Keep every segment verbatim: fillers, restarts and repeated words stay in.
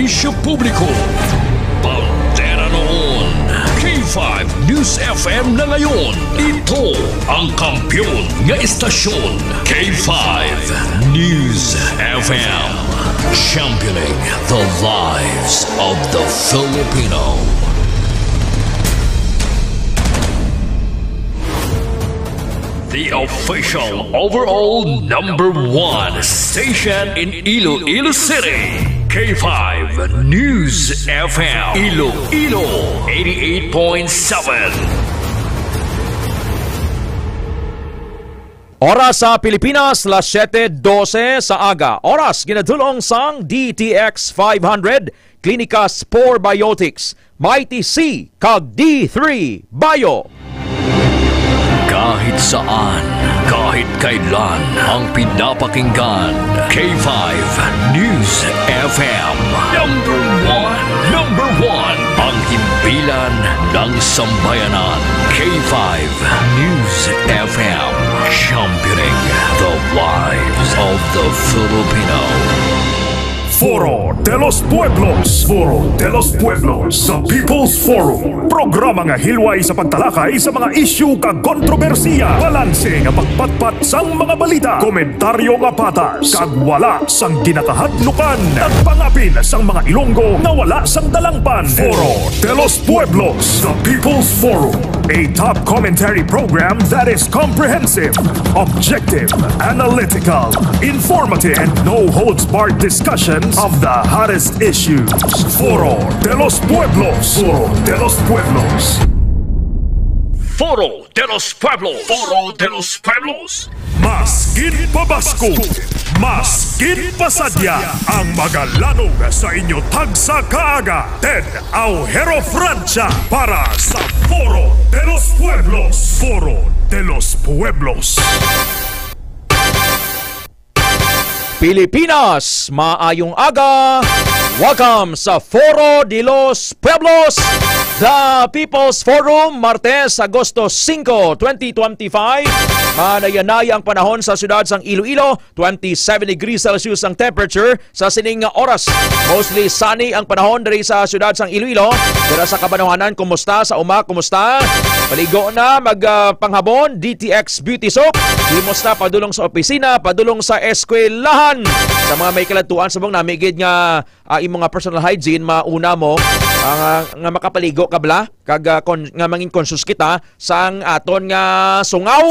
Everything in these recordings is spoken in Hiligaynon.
Isyu publiko, bandera noon, K five News F M na ngayon. Ito ang kampiyon nga estasyon, K five News F M, championing the lives of the Filipino. The official overall number one station in Iloilo City, K five News F M, Iloilo eighty-eight point seven. Oras sa Pilipinas, las siete doce sa aga. Oras ginadulong sang D T X five hundred, Klinika Spore Biotics, Mighty C, kag D three Bio. Kahit saan, kahit kailan, ang pinapakinggan, K five News F M. Number one, number one, ang himpilan ng sambayanan, K five News F M, championing the lives of the Filipino. Foro de los Pueblos. Foro de los Pueblos, the People's Forum. Programa nga hilway sa pagtalakay sa mga isyu kag kontrobersiya. Balanse nga pagpatpat sang mga balita. Komentaryo nga patas kag wala sang ginakahadlukan. Nagpangapin sang mga Ilonggo nga wala sang dalangpan. Foro de los Pueblos, the People's Forum. A top commentary program that is comprehensive, objective, analytical, informative, and no holds barred discussions of the hottest issues. Foro de los Pueblos. Foro de los Pueblos. Foro de los Pueblos. Foro de los Pueblos. Mas ginpabaskog, mas ginpasadya ang magalanog sa inyo tagsa ka aga. Ted Aujero Francia para sa Foro de los Pueblos. Foro de los Pueblos. Pilipinas, maayong aga. Welcome sa Foro de los Pueblos, the People's Forum, Martes, Agosto singko, twenty twenty-five. Manayanay ang panahon sa siyudad sang Iloilo, twenty-seven degrees Celsius ang temperature sa sining nga oras. Mostly sunny ang panahon diri sa siyudad sang Iloilo. Dira sa kabanwahanan, kumusta? Sa uma, kumusta? Paligo na, mag, ah, panghabon, D T X Beauty Soap. Himos na padulong sa opisina, padulong sa eskwelahan. Sa mga may kaladtuan, subong nami gid nga, ah, imong nga personal hygiene, mauna mo, ah, nga, nga makapaligo ka bala, kag, ah, kon-, nga mangin conscious kita sang aton nga sungaw.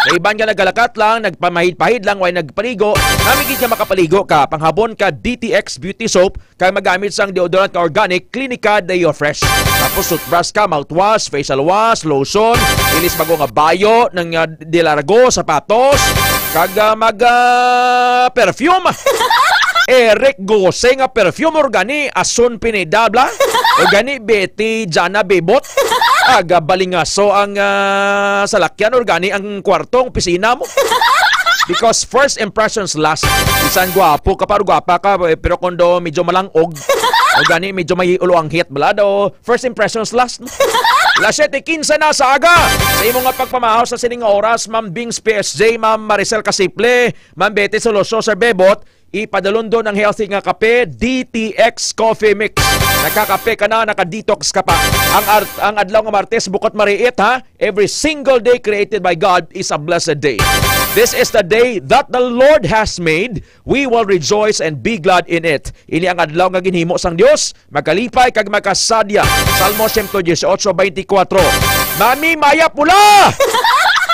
May iban nga nagalakat lang, nagpamahid-pahid lang, way nagpaligo. Nami gid nga makapaligo ka, panghabon ka D T X Beauty Soap, kag magamit sang deodorant ka organic, Clinica Deo Fresh. Tapos toothbrush ka, mouthwash, facial wash, lotion, ilis bago nga bayo, nang, ah, de largo, sapatos, kag, ah, mag, ah, perfume. Eric Gose nga perfume, organi, Asun Pineda bala, organi, Betty Jana Bebot. Aga balingaso ang, ah, salakyan, organi, ang kwarto, ang opisina mo. Because first impressions last. Bisan gwapo ka pa, gwapa ka, eh, pero kung do medyo malang-og, o gani medyo may ulo ang hit, bala do, first impressions last. Las siete quince na sa aga. Sa imo nga pagpamahaw sa sining nga oras, Ma'am Bings P S J, Ma'am Maricel Casiple, Ma'am Betty Soloso, Sir Bebot, ipadalundon ang healthy nga kape, D T X Coffee Mix. Nakakape ka na, naka-detox ka pa. Ang art-, ang adlaw nga Martes, bukod mariit, ha? Every single day created by God is a blessed day. This is the day that the Lord has made. We will rejoice and be glad in it. Ini ang adlaw nga ginhimo sang Dios. Makalipay kag makasadya. Salmo siyento dieciocho veinticuatro. Mami, Maya Pula!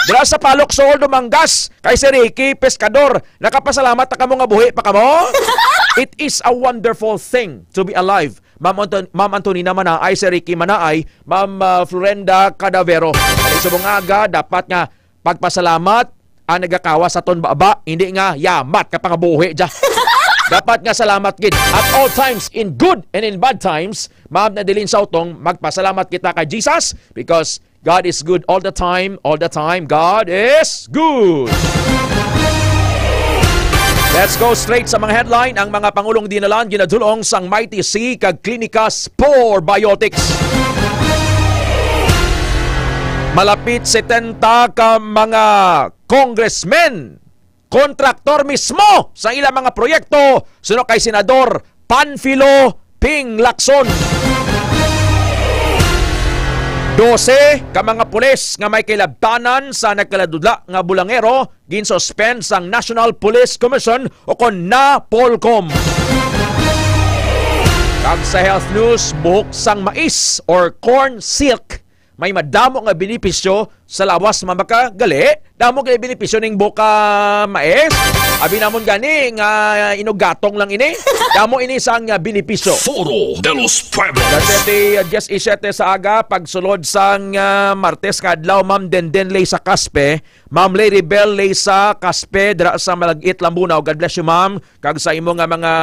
Dira sa Palok, Sool, Dumangas, kay si Ricky Pescador. Nakapasalamat na kamo nga buhi pa kamo? It is a wonderful thing to be alive. Ma'am Anton-, Ma'am Antonina Manaay, si Ricky Manaay, Ma'am, ah, Florenda Cadavero. Kay subong nga aga, dapat nga pagpasalamat ang nagakawa sa aton baba, hindi nga yamat ka pangabuhi dya. Dapat nga salamat gid at all times, in good and in bad times. Ma'am Nadeline Sautong, magpasalamat kita kay Jesus because God is good all the time, all the time. God is good. Let's go straight sa mga headline. Ang mga pangulong dinalan ginadulong sang Mighty C kag Klinika Spore Biotics. Malapit setenta ka mga congressmen, kontraktor mismo sa ilang mga proyekto, suno kay Senador Panfilo Ping Lacson. Dose ka mga pulis nga may kilabtanan sa nagkaladudla nga bulangero ginsuspend sang National Police Commission o kon NAPOLCOM. Kag sa health news, buhok sang mais or corn silk may madamo nga benepisyo sa lawas, mga kagali. Damo kay benepisyo ning buhok mais. Abi namon gani nga inugatong lang ini. Damo ini sang, ah, benepisyo. Foro de los Pueblos. Alas siyete, ah, diyes y siyete sa aga, pagsulod sang, ah, Martes nga adlaw, Ma'am Denden Ley sa Caspe, Ma'am Lady Bell Ley sa Caspe, dira sa Malagit, Lambunao. God bless you, ma'am. Kag sa imo nga mga,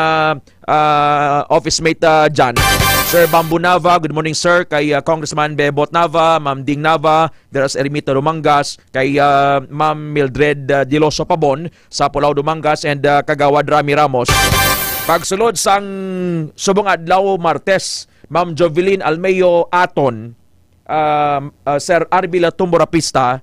ah, office mate, ah, dyan. Sir Bamboo Nava, good morning, sir. Kay, ah, Congressman Bebot Nava, Ma'am Ding Nava, dira sa Ermita, Dumangas, kay, ah, Ma'am Mildred, ah, Diloso Pabon sa Pulao, Dumangas, and, ah, Kagawad Rami Ramos. Pagsulod sang subong adlaw, Martes, Ma'am Jovelyn Almeo Aton, ah, ah, Sir Arby Latumbo Rapista,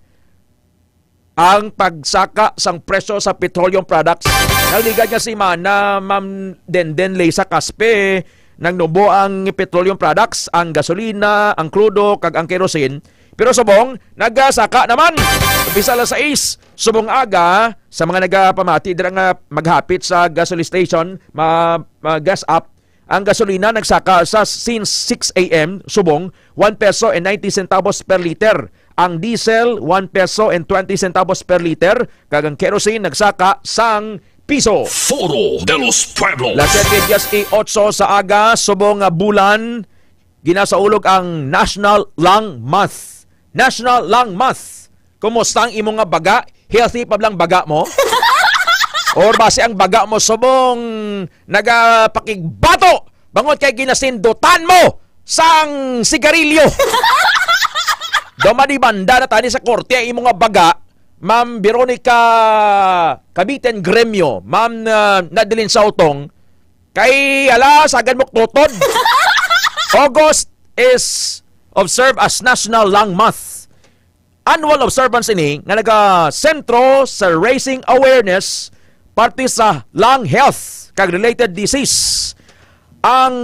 ang pagsaka sang presyo sa petroleum products. Nagligad nga semana, Ma'am Denden Ley sa Caspe, nagnubo ang petroleum products, ang gasolina, ang krudo, kag ang kerosene. Pero subong, nagasaka naman. Umpisa alas sais, subong aga, sa mga nagapamati dira nga maghapit sa gasoline station, ma, ma gas up, ang gasolina nagsaka sa since six a m subong, one peso and ninety centavos per liter. Ang diesel, one peso and twenty centavos per liter, kag ang kerosene nagsaka sang piso. Foro de los Pueblos. Las siete diyes y ocho sa aga, subong nga bulan, ginasaulog ang National Lung Month. National Lung Month. Kumusta ang imo nga baga? Healthy pa blang baga mo? Or basi ang baga mo subong nagapakigbato bangod kay ginasindutan mo sang sigarilyo? Daw madimanda na tani sa korte ang imo nga baga, Ma'am Veronica Kabiten Gremio, Ma'am, ah, Nadeline Sautong, kay, ala, sagad mo tutod. August is observed as National Lung Month. Annual observance ini nga nagasentro sa raising awareness parte sa lung health kag related disease. Ang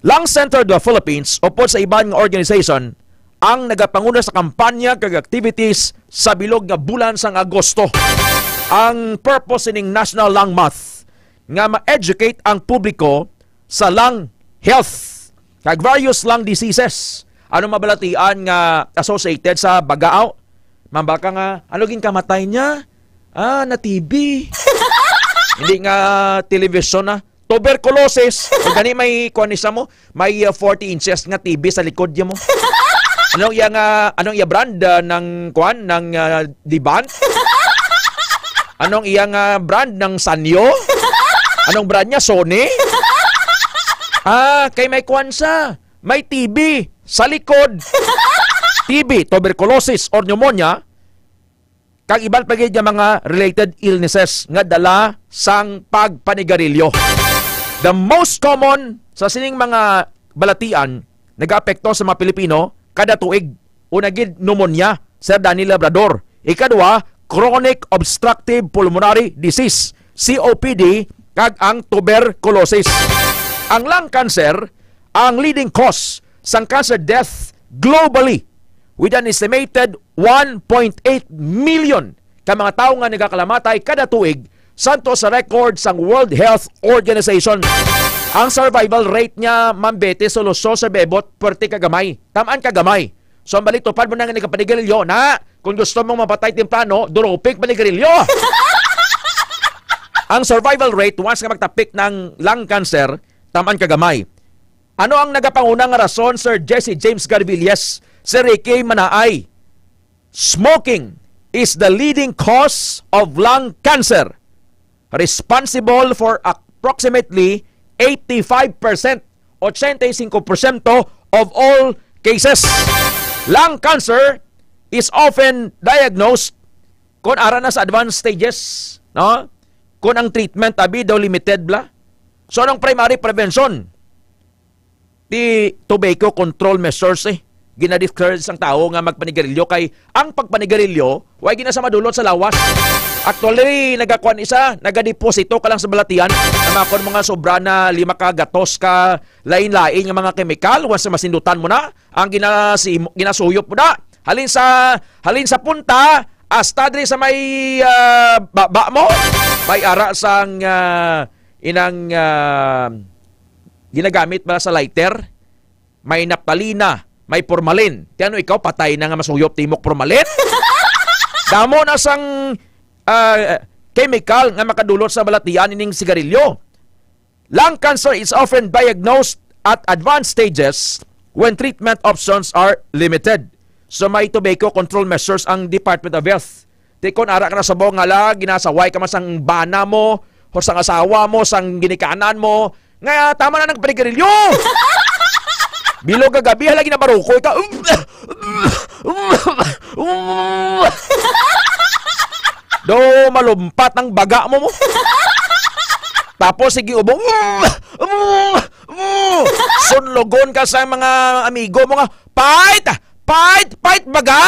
Lung Center of the Philippines, upod sa iban nga organization, ang nagapanguna sa kampanya kag activities sa bilog nga bulan sang Agosto. Ang purpose sining National Lung Month nga ma-educate ang publiko sa lung health kag various lung diseases. Ano mabalatian nga associated sa bagaaw? Mambaka nga, ano gin kamatay niya? Ah, na T B. Hindi nga television na. Tuberculosis. Kung gani may kuan ni sa mo, may, uh, forty inches nga T V sa likod niya mo. Anong iya nga, anong iya brand, uh, ng kuan, ng, uh, Dibant? Anong iya nga brand ng Sanyo? Anong brand niya? Sony? Ah, kay may kuan sa, may T V sa likod. T B, tuberculosis or pneumonia, kag iban pa gid nga mga related illnesses nga dala sang pagpanigarilyo. The most common sa sining mga balatian nagaapekto sa mga Pilipino kada tuig, una gid pneumonia, Sir Danny Labrador. Ikadua, chronic obstructive pulmonary disease, C O P D, kag ang tuberculosis. Ang lung cancer ang leading cause sang cancer death globally, with an estimated one point eight million ka mga tawo nga nagakalamatay kada tuig, santo sa record sang World Health Organization. Ang survival rate niya, Ma'am Betty, suloso sa bebot, pwerte kagamay. Taman kagamay. So, ang balik, tupad mo na nga nagapanigarilyo na, kung gusto mong mapatay temprano, durupig panigarilyo. Ang survival rate, once nga magtapik ng lung cancer, taman kagamay. Ano ang nagapanguna nga rason, Sir Jesse James Garvilles, Sir Ricky Manaay? Smoking is the leading cause of lung cancer, responsible for approximately eighty-five percent, ochenta y cinco porsyento of all cases. Lung cancer is often diagnosed kung ara na sa advanced stages, no? Kung ang treatment abi daw limited bla. So, anong primary prevention? Di tobacco control measures, eh. gina-discourage ang tawo nga magpanigarilyo kay ang pagpanigarilyo way gina sa madulot sa lawas. Actually, nagakuan isa, nagadeposito ka lang sa balatian ang mga kon mga sobra na lima ka gatos ka lain-lain nga mga kemikal, once masindutan mo na, ang ginasimo, ginasuyop mo na. Halin sa, halin sa punta, hasta diri sa may, ah, baba mo, may ara sang, ah, inang, ah, ginagamit ba sa lighter, may naptalina, may formalin. Ti ano ikaw, patay na nga masuyop timok formalin? Damo na sang, ah, chemical nga makadulot sa balatian ining sigarilyo. Lung cancer is often diagnosed at advanced stages when treatment options are limited. So may tobacco control measures ang Department of Health. Ti kon ara ka na sa buong nga la, ginasaway ka man sang bana mo, o sang asawa mo, sang ginikanan mo, nga tama na nagpanigarilyo. Bilog ka gabi, hala ginabarukoy ka. Do malumpat ang baga mo mo. Tapos sige ubo. Sunlogon ka sa mga amigo mo nga, "Fight! Fight! Fight baga!"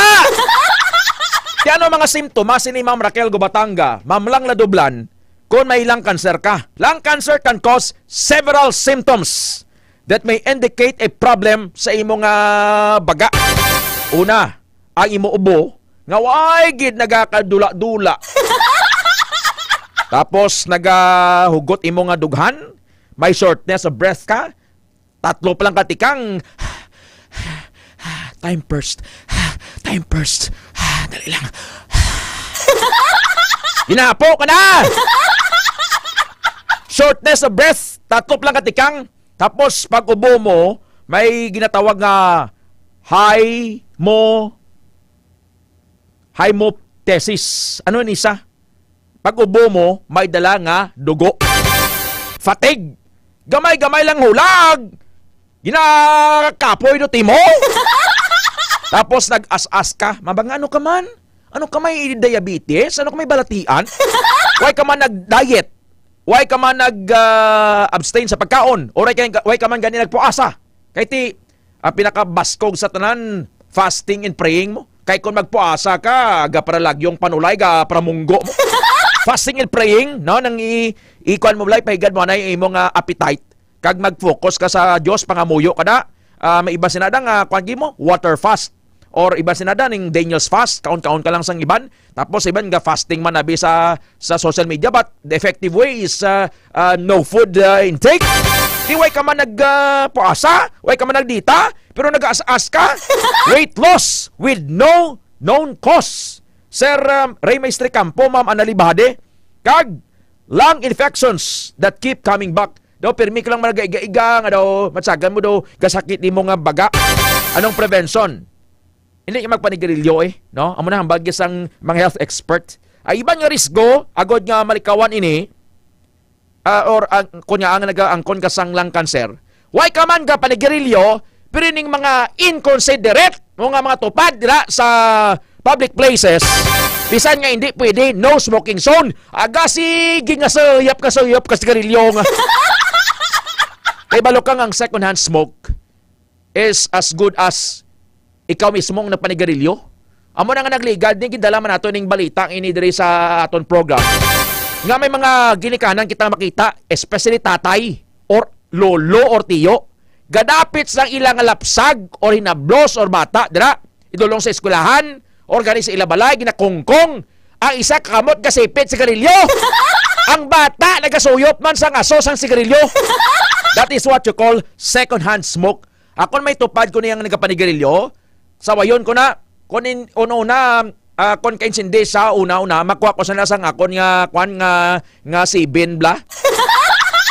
Ti ano mga simptomas ni Ma'am Raquel Gubatanga, Ma'am Lang Ladublan, kung may lung cancer ka? Lung cancer can cause several symptoms that may indicate a problem sa imo nga baga. Una, ang imo ubo nga way gid nagakadula-dula. Tapos nagahugot imo nga dughan, may shortness of breath ka, tatlo pa lang ka tikang. Time first. Time first. Dali lang. Ginapo ka na! Shortness of breath, tatlo pa lang ka tikang. Tapos pag ubo mo, may ginatawag nga hymo-, hymotesis. Ano ni sa? Pag ubo mo, may dala nga dugo. Fatigue. Gamay-gamay lang hulag. Ginakapoy do timo. Tapos nag-as-as ka. Mabang, ano ka man? Ano ka may diabetes? Ano ka may balatian? Why ka man nag-diet? Why ka man nag, ah, abstain sa pagkaon? Or why ka, why ka man gani nagpuasa? Kay ti, ang pinakabaskog sa tanan, fasting and praying mo. Kay kung magpuasa ka, ga para lagyong panulay, ga para munggo mo. Fasting and praying, no? Nang i-, ikuan mo, balay, pahigad mo na yung imong, ah, appetite. Kag mag-focus ka sa Dios, pangamuyo ka na. Ah, may iba sina da nga, kuwan, gimo, water fast. Or iba sina da ning Daniel's fast, kaon-kaon ka lang sang iban. Tapos iban ga fasting man abi sa, sa social media, but the effective way is, ah, ah, no food, ah, intake. Di way ka man nag, ah, puasa, way ka man nagdita, pero nag-as-as ka. Weight loss with no known cause. Sir, um, Ray Maestri Campo, Ma'am Anna Libade, kag lung infections that keep coming back. Daw, pirmi ka lang managaiga-iga nga daw, matsagan mo daw, gasakit nimo nga baga. Anong prevention? Hindi ka magpanigarilyo eh, no? Amo na ang bagay sang mga health expert. Ay, iban nga risgo, agod nga malikawan ini, ah, or ang, kunya ang nagaangkon ka sang lung cancer. Why ka man ga panigarilyo, pero ning mga inconsiderate mo nga mga tupad dira sa public places, bisan nga hindi pwede, no smoking zone. Aga, sige nga sayop ka, sayop ka, sigarilyo nga. Kay balo ka nga ang second hand smoke is as good as ikaw mismo ang nagpanigarilyo. Amo na nga nagligad, ni gindala man nato ning balita ini diri sa aton program, nga may mga ginikanan kita makita, especially tatay or lolo or tiyo, gadapit sang ilang lapsag or hinablos or bata dira, idulong sa eskwelahan or gani sa ila balay, ginakongkong ang isa ka kamot, gasipit sigarilyo. Ang bata nagasuyop man sang aso sang sigarilyo. That is what you call second hand smoke. Akon may tupad ko niyang nagapanigarilyo. Sawayon ko na. Kun in, una-una, ah, kun kainsindi sa una-una, makuha ko sana sang akon nga, kwan nga, nga sibin bla.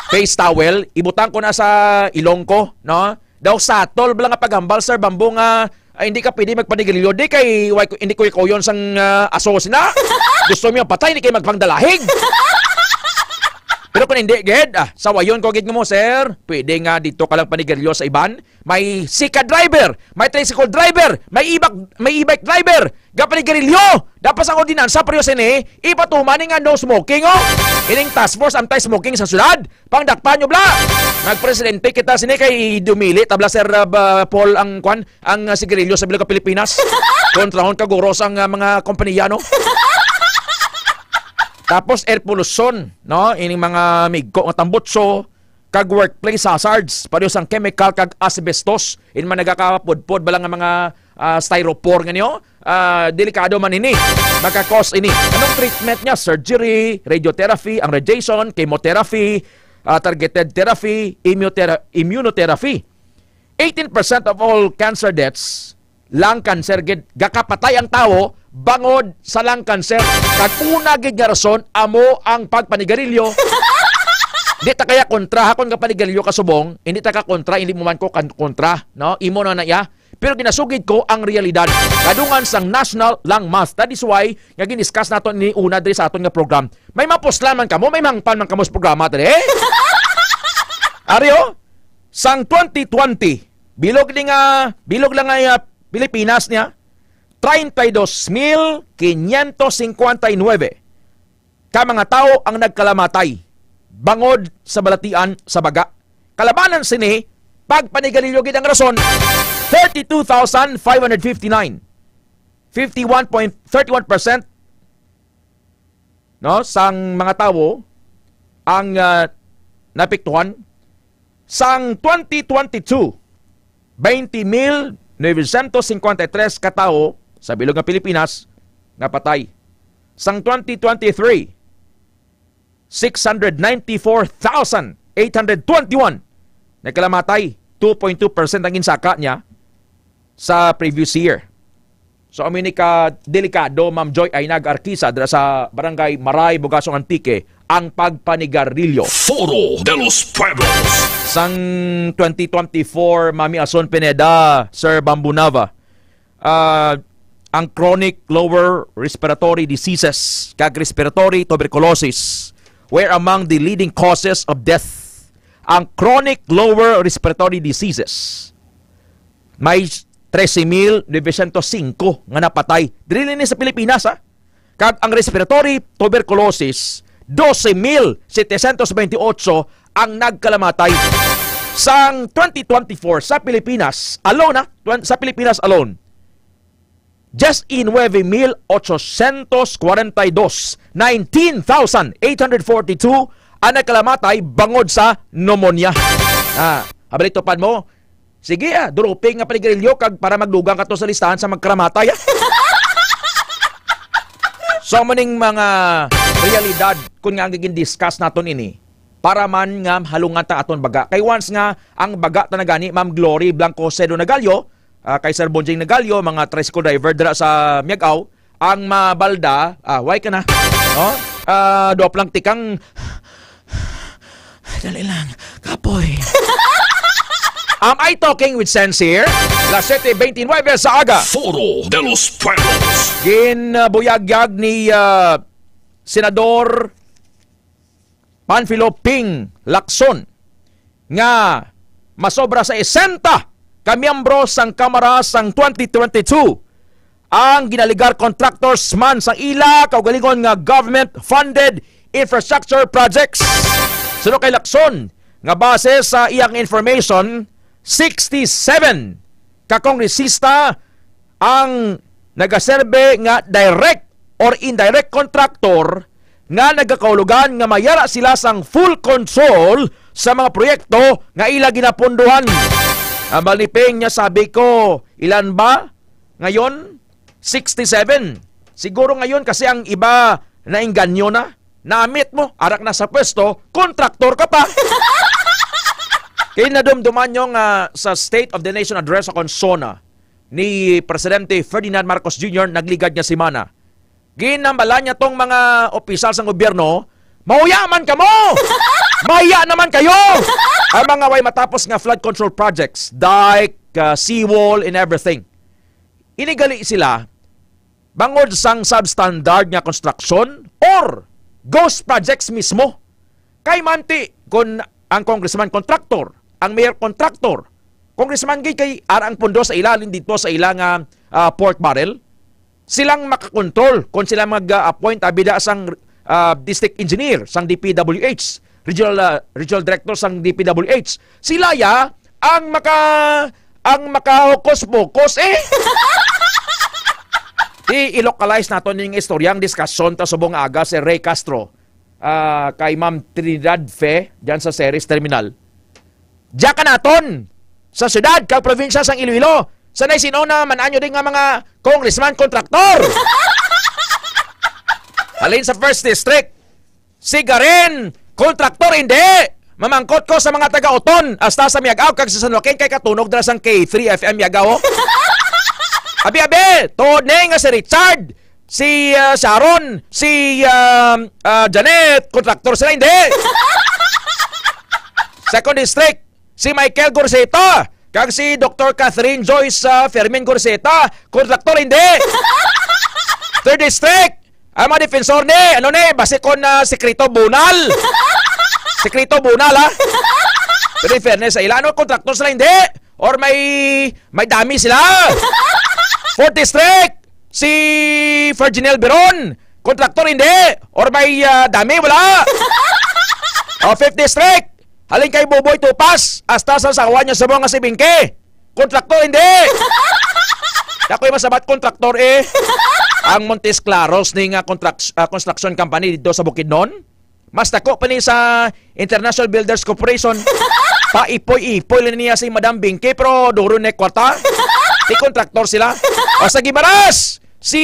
Face towel. Ibutang ko na sa ilong ko, no? Daw satol bla nga paghambal, Sir Bamboo, nga, ay, hindi ka pwede magpanigarilyo. Di kay, way ko, hindi ko ikuyon sang, ah, aso sina. Gusto mo yung patay, hindi kayo magpangdalahig. Pero kung hindi, gid, ah, sawayon ko gid mo, sir. Pwede nga dito ka lang panigarilyo sa iban. May sika driver, may tricycle driver, may ibak, may e-bike driver. Gapanigarilyo. Dapat sa ordinansa, pero sini, ipatuman ni nga no smoking, oh. Ining task force anti-smoking sa syudad. Pangdakpan nyo, bla. Nagpresidente kita sini kay dumili, tabla, sir, ah, ba, Paul, ang kwan, ang, ah, sigarilyo sa bilog ka Pilipinas. Kontrahon ka guro sang, ah, mga kompanya, no? Tapos air pollution, no? Ining mga migko nga tambutso, kag workplace hazards, pareho sang chemical kag asbestos. In man nagakapudpod bala nga mga, ah, styropor nga niyo, ah, delikado man ini. Maka-cause ini. Anong treatment niya? Surgery, radiotherapy, ang radiation, chemotherapy, ah, targeted therapy, immunotera-, immunotherapy. Eighteen percent of all cancer deaths, lung cancer gid, gakapatay ang tawo bangod sa lung cancer. Kag una gid nga rason amo ang pagpanigarilyo. Di ta kaya kontra, ha, kung gapanigarilyo ka subong, hindi ta ka kontra, hindi mo man ko kan-, kontra, no? Imo na na iya. Pero ginasugid ko ang realidad. Kadungan sang National Lung Month. That is why nga gin-discuss naton ni una diri sa aton nga program. May mapuslan man kamo, may mangpan man kamo sa programa diri. Ari, oh, sang twenty twenty, bilog ni nga, bilog lang nga, ah, Pilipinas niya, treinta y dos mil quinientos cincuenta y nueve ka mga tawo ang nagkalamatay bangod sa balatian sa baga. Kalabanan sini, pagpanigarilyo gid ang rason, thirty-two thousand five hundred fifty-nine, fifty-one point thirty-one percent, no, sang mga tawo ang, ah, naapektuhan. Sang twenty twenty-two, twenty mil novecientos cincuenta y tres ka tawo sa bilog nga Pilipinas napatay. Sang twenty twenty-three, six hundred ninety-four thousand eight hundred twenty-one nagkalamatay, two point two percent ang ginsaka niya sa previous year. So, amo ini ka delikado, Ma'am Joy Ainag Arquisa, dira sa Barangay Maray, Bugasong, Antique, ang pagpanigarilyo. Foro de los Pueblos. Sang twenty twenty-four, Mami Ason Pineda, Sir Bambunava, ah, ang chronic lower respiratory diseases kag respiratory tuberculosis were among the leading causes of death. Ang chronic lower respiratory diseases, may trese mil novecientos singko nga napatay. Diri ni sa Pilipinas, ha? Kag ang respiratory tuberculosis, doce mil setecientos veintiocho ang nagkalamatay. Sang twenty twenty-four sa Pilipinas alone, ha? Twen-, sa Pilipinas alone, diecinueve mil ochocientos cuarenta y dos, nineteen thousand eight hundred forty-two ang nagkalamatay bangod sa pneumonia. Ah, habalik tupad mo, sige, ah, dropping nga panigarilyo kag para magdugang ka to sa listahan sa magkaramatay, ah. So, amo ning mga realidad kun nga ang gin-discuss naton ini para man nga halungan ta aton baga. Kay once nga ang baga ta na gani, Ma'am Glory Blanco Cedo Nagalio, ah, kay Sir Bonjing Nagalio, mga tricycle driver dira sa Miag-ao, ang mabalda, ah, way ka na, no? Ah, duwa pa lang tikang, dali lang, kapoy. Am I talking with sense here? Las siete veintinueve sa aga. Foro de los Pueblos. Ginbuyagyag ni, ah, Senador Panfilo Ping Lacson nga masobra sa sesenta ka miyembro sang Kamara sang twenty twenty-two ang ginaligar contractors man sang ila kaugalingon nga government-funded infrastructure projects. Suno kay Lacson, nga base sa iyang information, sixty-seven ka kongresista ang nagaserbe nga direct or indirect contractor nga nagakahulugan nga mayara sila sang full control sa mga proyekto nga ila ginapondohan. Ambal ni Ping niya, sabi ko, "Ilan ba ngayon?" Sixty-seven. Siguro ngayon kasi ang iba nainganyo na. Namit mo, arak na sa pwesto, kontraktor ka pa. Kay nadumduman nyo nga sa State of the Nation Address sa konsona ni Presidente Ferdinand Marcos Junior nagligad nga semana, ginhambalan niya tong mga opisyal sang gobyerno, "Mahuya man kamo! Mahiya naman kayo!" Ang mga way matapos nga flood control projects, dike, uh, seawall, and everything. Inigali sila bangod sang substandard nga construction or ghost projects mismo. Kay manti, kung ang congressman contractor, ang mayor contractor, congressman gid kay ara ang pondo sa ila, halin dito sa ila nga, ah, pork barrel, silang makakontrol kung sila mag-appoint, ah, bida sang, ah, district engineer sang D P W H, regional, ah, regional director sang D P W H. Sila ya ang maka-, ang makahokus-pokus, eh. I-, i-localize naton ning istorya, ang diskusyon ta subong nga aga, Sir Ray Castro, ah, kay Ma'am Trinidad Fe, dyan sa Ceres Terminal. Diya ka naton, sa siyudad kag probinsya sang Iloilo, sanay sino na man-anyo din nga mga congressman, kontraktor. Halin sa first district, si Garen, kontraktor, hindi. Mamangkot ko sa mga taga Oton, hasta sa Miag-ao kag sa San Joaquin kay katunog dira sang K three F M Miag-ao. Abi, abi, tuod ni nga si Richard, si, ah, Sharon, si, ah, ah, Janet, kontraktor sila, hindi. Second district, si Michael Gorseta, kag si Doktor Catherine Joyce, ah, Fermin Gorseta, kontraktor, hindi. Third district, ang mga defensor ni, ano ni, basi kon, ah, sikreto bunal. Sikreto bunal, ha? Pero in fairness sa ila, ano, kontraktor sila, hindi. Or may, may dami sila. Fourth district, si Virginel Beron, kontraktor, hindi. Or may, ah, dami, wala. O, fifth district, halin kay Buboy Tupas, hasta sa sawa niya sa mga si Bingke. Kontraktor, hindi. Ako'y masabat, kontraktor, eh. Ang Montes Claros ni nga contract-, ah, construction company dito sa Bukidnon, mas dako pa ni sa International Builders Corporation. Paipoy-ipoy lang niya si Madam Bingke, pero duro ni kwarta. Di kontraktor sila. O sa Guimaras, si,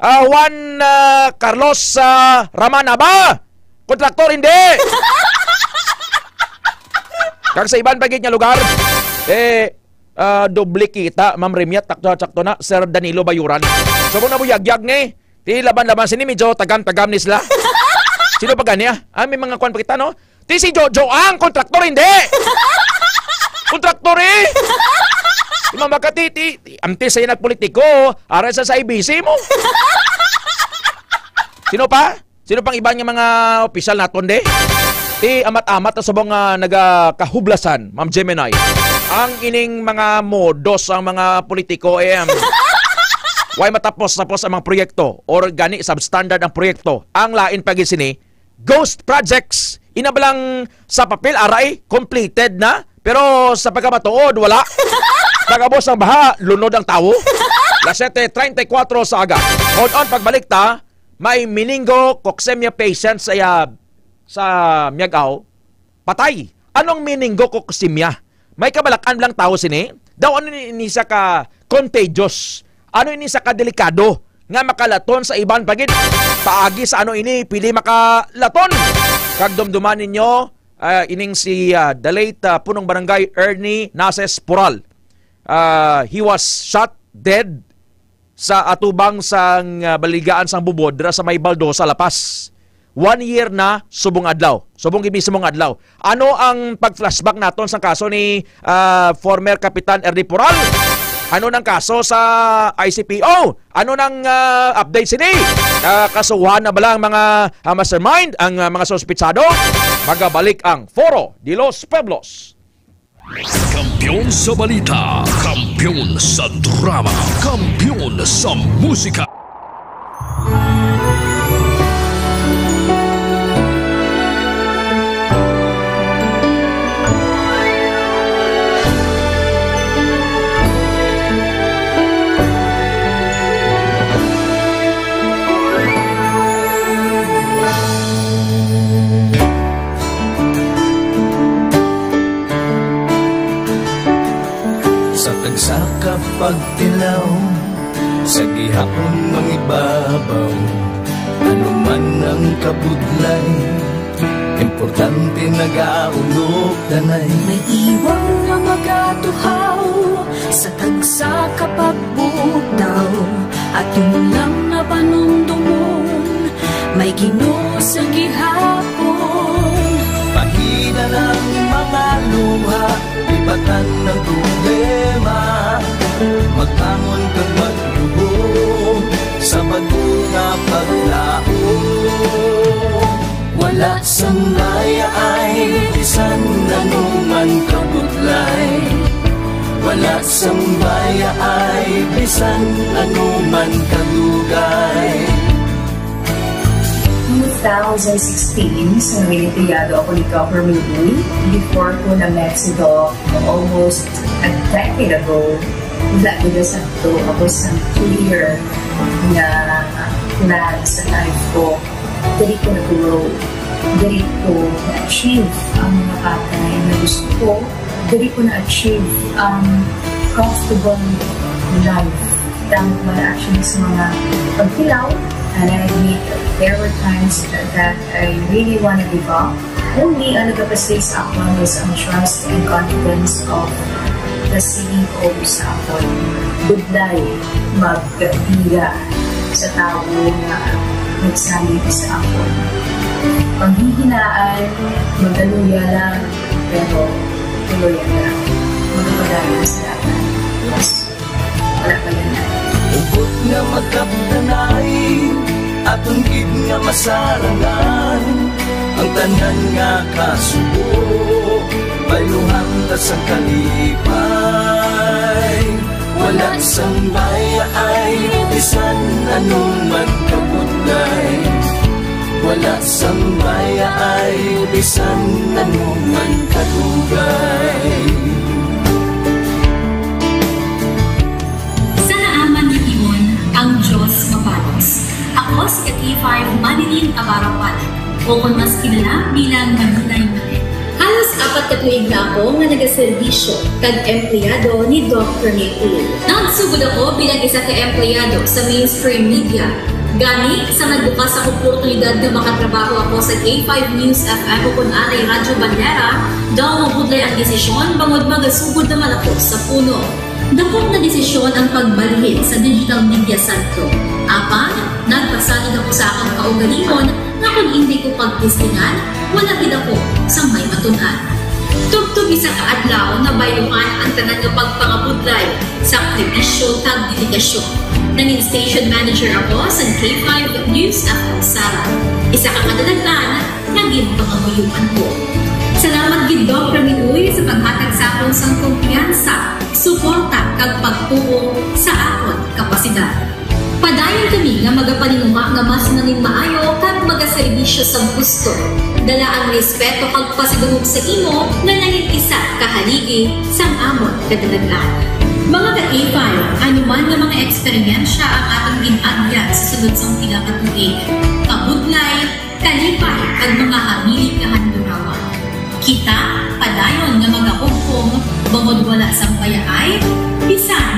ah, Juan, ah, Carlos, ah, Ramanaba. Kontraktor, hindi. Kag sa iban pa gid nga lugar, eh, ah, doble kita, Ma'am Remiat, takto, sakto na, Sir Danilo Bayuran. So, kung nabuyagyag ni, ti laban-laban sini, medyo tagam-tagam ni sila. Sino pa gani, ah? Ah, may mga kwan pa kita, no? Ti si Jojo ang kontraktor, hindi. Kontraktor, eh. Imam ka, ti, ti, ti, amti sa nagpolitiko, aral sa, sa I B C mo. Sino pa? Sino pang iban nga mga opisyal naton, de? Ti amat-amat na subong nga nagakahublasan, Ma'am Gemini. Ang ining mga modos ang mga politiko, eh, um, way matapos-tapos ang mga proyekto or gani substandard ang proyekto. Ang lain pa gid sini, ghost projects. Ina ba lang sa papel, aray, completed na. Pero sa pagkamatuod, wala. Pag-abos ang baha, lunod ang tawo. Las siete treinta y cuatro sa aga. Hold on, pagbalik ta, may meningococcemia patient sa, ah, sa Miag-ao. Patay. Anong meningococcemia? May kabalak-an lang tawo sini? Daw ano ni, ni siya ka contagious? Ano ini sa kadelikado nga makalaton sa iban pa gid? Paagi sa ano ini pwede makalaton? Kag dumduman ninyo, ah, ining si, ah, the late, ah, Punong Barangay Ernie Naces Pural. Ah, he was shot dead sa atubang sang, ah, baligaan sang Bubod dira sa may Baldosa, La Paz. One year na subong adlaw. Subong gid mismo nga adlaw. Ano ang pag-flashback naton sa kaso ni, ah, former Kapitan Ernie Pural? Ano nang kaso sa I C P O? Ano nang, ah, update sini? Ah, kasuhan na bala ang mga, ah, mastermind, ang, ah, mga suspitsado? Magabalik ang Foro de los Pueblos. Kampiyon sa balita, kampiyon sa drama, kampiyon sa musika. Sa tagsa ka pagtilaw, sa gihapon mangibabaw, ano man ang kabudlay, importante nagaulog danay. May iwang nga magatuhaw sa tagsa ka pagbutaw, aton lang nga panumdumon, may Ginoo sa gihapon. Pahina lang mga luha, ibatan ang problema. Magbangon kag magluhod sa bag-o nga paglaom. Wala sang Wala sang baya ay bisan ano man kadugay. Two thousand sixteen, sa Noel Criado ako ni Governor Lee. Before ko na Mexico, almost a decade ago, wala ko na sakto. Ako sa clear nga plan sa life ko. Diri ko na-grow. Diri ko na-achieve ang mga bagay na gusto ko. Diri ko na-achieve ang comfortable life. Thank God actually sa mga pagtilaw. And I admit, there were times that I really wanna give up. Only ang nagapasay sa akon was ang trust and confidence of the C E O sa akon. Budlay, magpila sa tawo nga nagsalig sa akon. Panghihinaan, magaluya lang, pero tuloy lang. Magpadayon sa lahat. Yes. Wala pa yan. Ubot nga magkapdanay, aton gid nga masarangan. Ang tanan nga kasubo, bayluhan ta sa kalipay. Wala sang baya ay bisan anong magkabudlay. Wala sang baya ay bisan anong magkadugay. Sa naaman nga timon, ang Diyos mabalos. Ako si ka K five Marilyn Abarapan, o kon mas kilala bilang Marilay Manet. Halos apat ka tuig na ako nga nagaserbisyo kag empleyado ni Doc Rene Uy. Nagsugod ako bilang isa ka empleyado sa mainstream media. Gani, sa nagbukas ang oportunidad nga makatrabaho ako sa K five News F M o kon anay Radyo Banera, daw mabudlay ang desisyon bangod magasugod naman ako sa puno. Dakop nga desisyon ang pagbalhin sa digital media sentro. Apan, nagpasalig ako sa akon kaugalingon nga kon indi ko pagtestingan, wala gid ako sang may matun-an. Tubtob isa ka adlaw, nabayluhan ang tanan nga pagpangabudlay, sakripisyo, kag dedikasyon. Nangin station manager ako sa K five News F M Sara, isa ka kadalagan nga ginpangamuyoan ko. Salamat gid, Doc Rene Uy, sa paghatag sa akon sang kumpiyansa, suporta, kag pagtuo sa akon kapasidad. Padayon kami nga magapaninguha nga mas nangin maayo kag magaserbisyo sang husto. Dala ang respeto kag pasidungog sa imo nga nangin isa ka haligi sang amon kadalagan. Mga ka-K five, ano man nga mga eksperyensya ang aton gin-agyan sa sulod sang pila ka tuig, kabudlay, kalipay, kag mga hamili nga handurawan. Kita padayon nga magahugpong, bangod wala sang bayaay bisan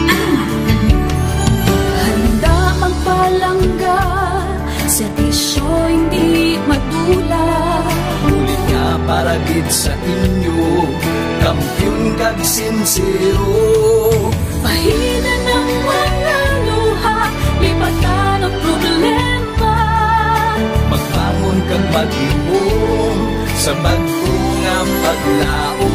ano man nga lugar. Handa magpalangga, serbisyo hindi madula. Bulig nga para gid sa inyo, kampiyon kag sinsero. Pahinan ang mga luha, lipatan ang problema. Magbangon kag maglihom sa bag-o nga paglaom.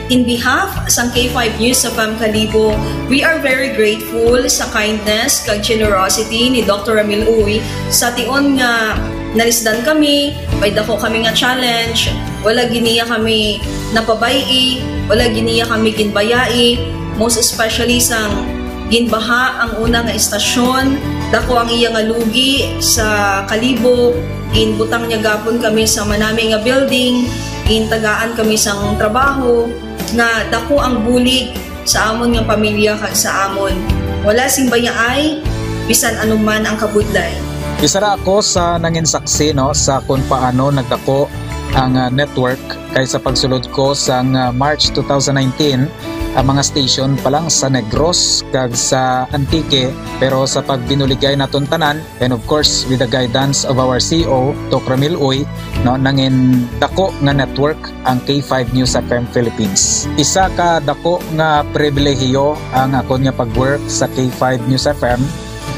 In behalf sang K five News F M Kalibo, we are very grateful sa kindness kag generosity ni Doctor Ramil Uy. Sa tion nga nalisdan kami, may dako kami nga challenge, wala gid niya kami napabay-i, wala gid niya kami ginbayai, most especially sang ginbaha ang una nga estasyon, dako ang iya nga lugi sa Kalibo, ginbutang niya gapon kami sa manami nga building, gintagaan kami sang trabaho, nga dako ang bulig sa amon nga pamilya kag sa amon. Wala sing bayaay, bisan ano man ang kabudlay. Isa ra ako sa nangin saksi, no, sa kung paano nagdako ang, ah, network, kay sa pagsulod ko sang, ah, March two thousand nineteen, ang mga station pa lang sa Negros kag sa Antique, pero sa pagbinuligay naton tanan, and of course, with the guidance of our C E O, Doc Ramil Uy, no, nangin dako nga network ang K five News F M Philippines. Isa ka dako nga pribilehiyo ang akon nga pag-work sa K five News F M,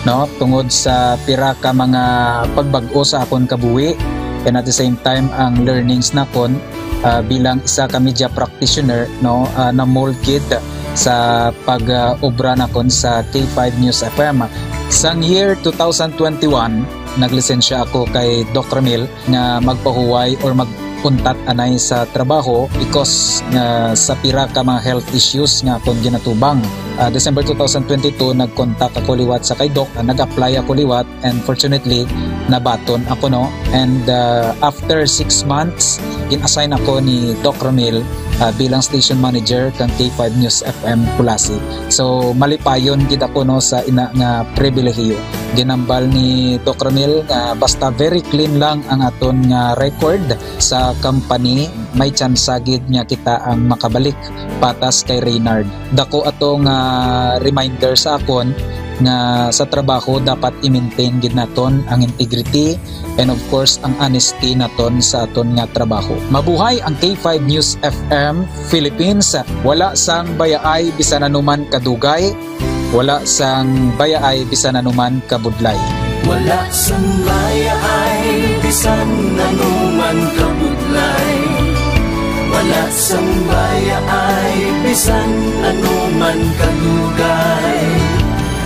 no, tungod sa pira ka mga pagbag-o sa akon kabuhi, and at the same time ang learnings nakon, ah, bilang isa ka media practitioner, no, ah, na-mold gid sa pag, ah, obra nakon sa K five News F M. Sang year two thousand twenty-one, naglisensya ako kay Doc Ramil nga magpahuway or mag-, untat anay sa trabaho because nga sa pira ka mga health issues nga akon ginatubang. Ah, December two thousand twenty-two, nag-contact ako liwat sa kay Doc, ah, nag-apply ako liwat, and fortunately, nabaton ako, no? And, ah, after six months, gin-assign ako ni Doc Ramil, ah, bilang station manager kang K five News F M Culasi. So, malipayon gid ako, no, sa ina nga pribilehiyo. Ginambal ni Doc Ramil nga basta very clean lang ang aton nga record sa company, may tsansa gid nga kita ang makabalik patas kay Reynard. Dako ato nga reminder sa akon nga sa trabaho dapat i-maintain gid naton ang integrity and, of course, ang honesty naton sa aton nga trabaho. Mabuhay ang K five News F M Philippines. Wala sang bayaay bisan anuman kadugay, wala sang bayaay bisan anuman kabudlay. Wala sang bayaay bisan anuman kabudlay. Wala sang bayaay bisan anuman kadugay.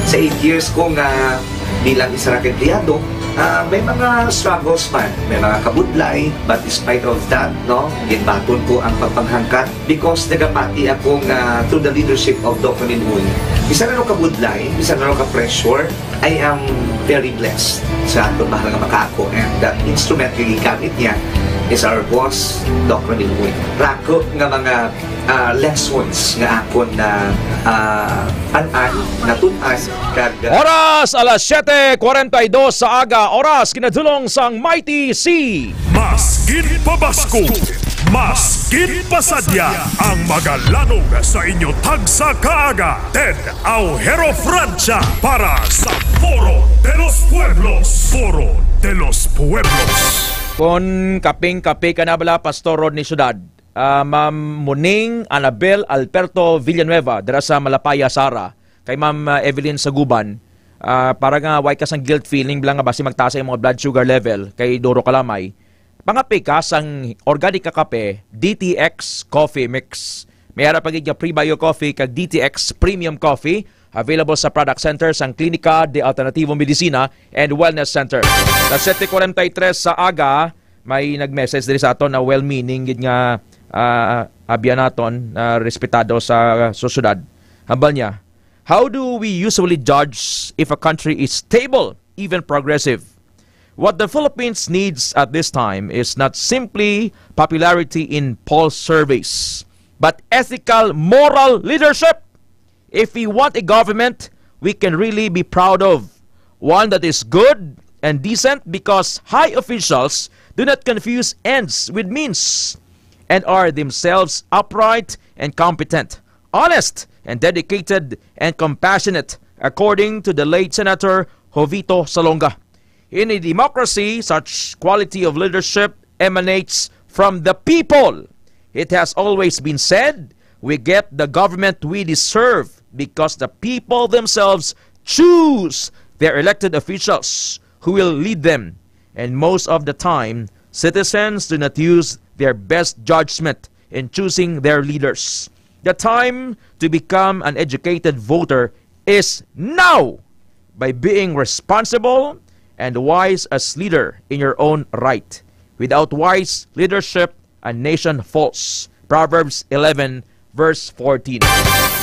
Sa eight years ko nga bilang isa ka empleyado, ah, may mga struggles man, may mga kabudlay, but despite of that, no, ginbaton ko ang pagpanghangkat because nagapati ako nga through the leadership of Doc Ramil Uy, bisan ano kabudlay, bisan ano ka-pressure, I am very blessed sa aton mahal nga makaako, and that instrument nga gigamit niya is our boss, Doc Ramil Uy. Rako nga mga, ah, lessons nga akon na, ah, an-an, natun-an, kag, ah, Oras alas siyete kwarenta y dos sa aga, oras kinadulong sang Mighty C. Mas ginpabaskog, mas ginpasadya ang magalanog sa inyo tagsa kaaga. Ted Aujero Francia para sa Foro de los Pueblos. Foro de los Pueblos. Kon kaping-kape ka na bala, Pastor Rodney Ciudad, ah, Ma'am Muning Annabel Alberto Villanueva, dira sa Malapaya, Sara, kay Ma'am, ah, Evelyn Saguban, ah, para nga way ka sang guilt feeling bala nga basi magtaas ang mga blood sugar level kay duro ka lamay. Pangape ka sang organic nga kape, D T X Coffee Mix. May ara pa gid nga Prebio Coffee kag D T X Premium Coffee, available sa product center sang Klinika de Alternativo Medicina and Wellness Center. Alas siyete kwarenta y tres sa aga, may nag-message diri sa aton na well-meaning gid nga, ah, abyan naton, ah, respetado sa sosyedad. Hambal niya, "How do we usually judge if a country is stable, even progressive? What the Philippines needs at this time is not simply popularity in poll surveys, but ethical, moral leadership. If we want a government we can really be proud of, one that is good and decent because high officials do not confuse ends with means and are themselves upright and competent, honest and dedicated and compassionate, according to the late Senator Jovito Salonga. In a democracy, such quality of leadership emanates from the people. It has always been said, we get the government we deserve because the people themselves choose their elected officials who will lead them. And most of the time, citizens do not use their best judgment in choosing their leaders. The time to become an educated voter is now by being responsible and wise as leader in your own right. Without wise leadership, a nation falls." Proverbs eleven, verse fourteen.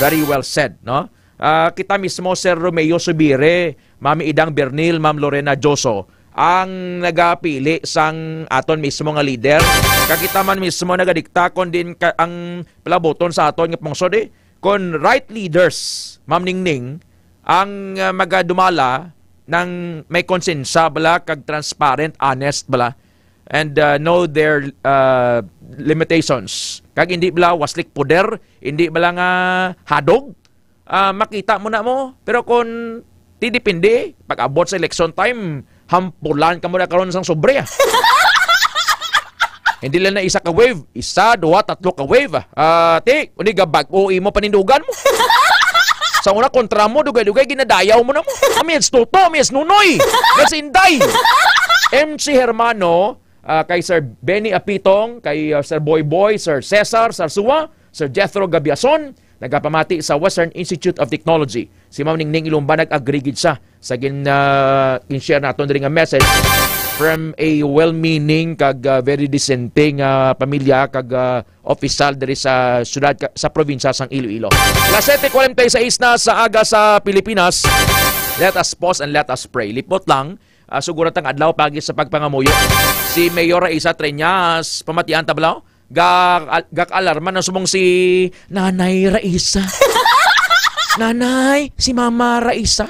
Very well said, no? Ah, kita mismo, Sir Romeo Subire, Ma'am Idang Bernil, Ma'am Lorena Joso, ang nagapili sang aton mismo nga leader. Kag kita man mismo nagadikta kon din ka, ang palabuton sa aton nga pungsod, eh. Kon right leaders, Ma'am Ningning, ang, ah, magadumala nang may konsensya bala kag transparent, honest bala, and, ah, know their, ah, limitations. Kag hindi bala waslik poder, hindi bala nga hadog, ah, makita mo na mo. Pero kung ti depende, pag-abot sa election time, hampulan ka mo na karon sang sobre, ah. Hindi lang na isa ka wave, isa, duha, tatlo ka wave, ah. Ah, ti, kundi gabag-o imo panindugan mo. Sa una, kontra mo, dugay-dugay, ginadayaw mo na mo. Kami, it's Toto, kami, it's Nunoy, it's Inday. M C Hermano, ah, kay Sir Benny Apitong, kay, ah, Sir Boy Boy, Sir Cesar Sarsua, Sir Jethro Gabiason, nagapamati sa Western Institute of Technology. Si Ma'am Ningning Ilumba nag-agree gid siya sa gin-, ah, gin-share naton diri nga message. from a well-meaning kag, ah, very decente nga pamilya kag, ah, opisyal diri sa syudad ka-, sa probinsya sang Iloilo. Las siyete cuarenta y seis na sa aga sa Pilipinas. Let us pause and let us pray. Lipot lang, ah, sugod ta nga adlaw pagi sa pagpangamuyo. Si Mayor Raisa Treñas, pamatian ta bala? Ga-, gak-alarma na subong si Nanay Raisa. Nanay, si Mama Raisa.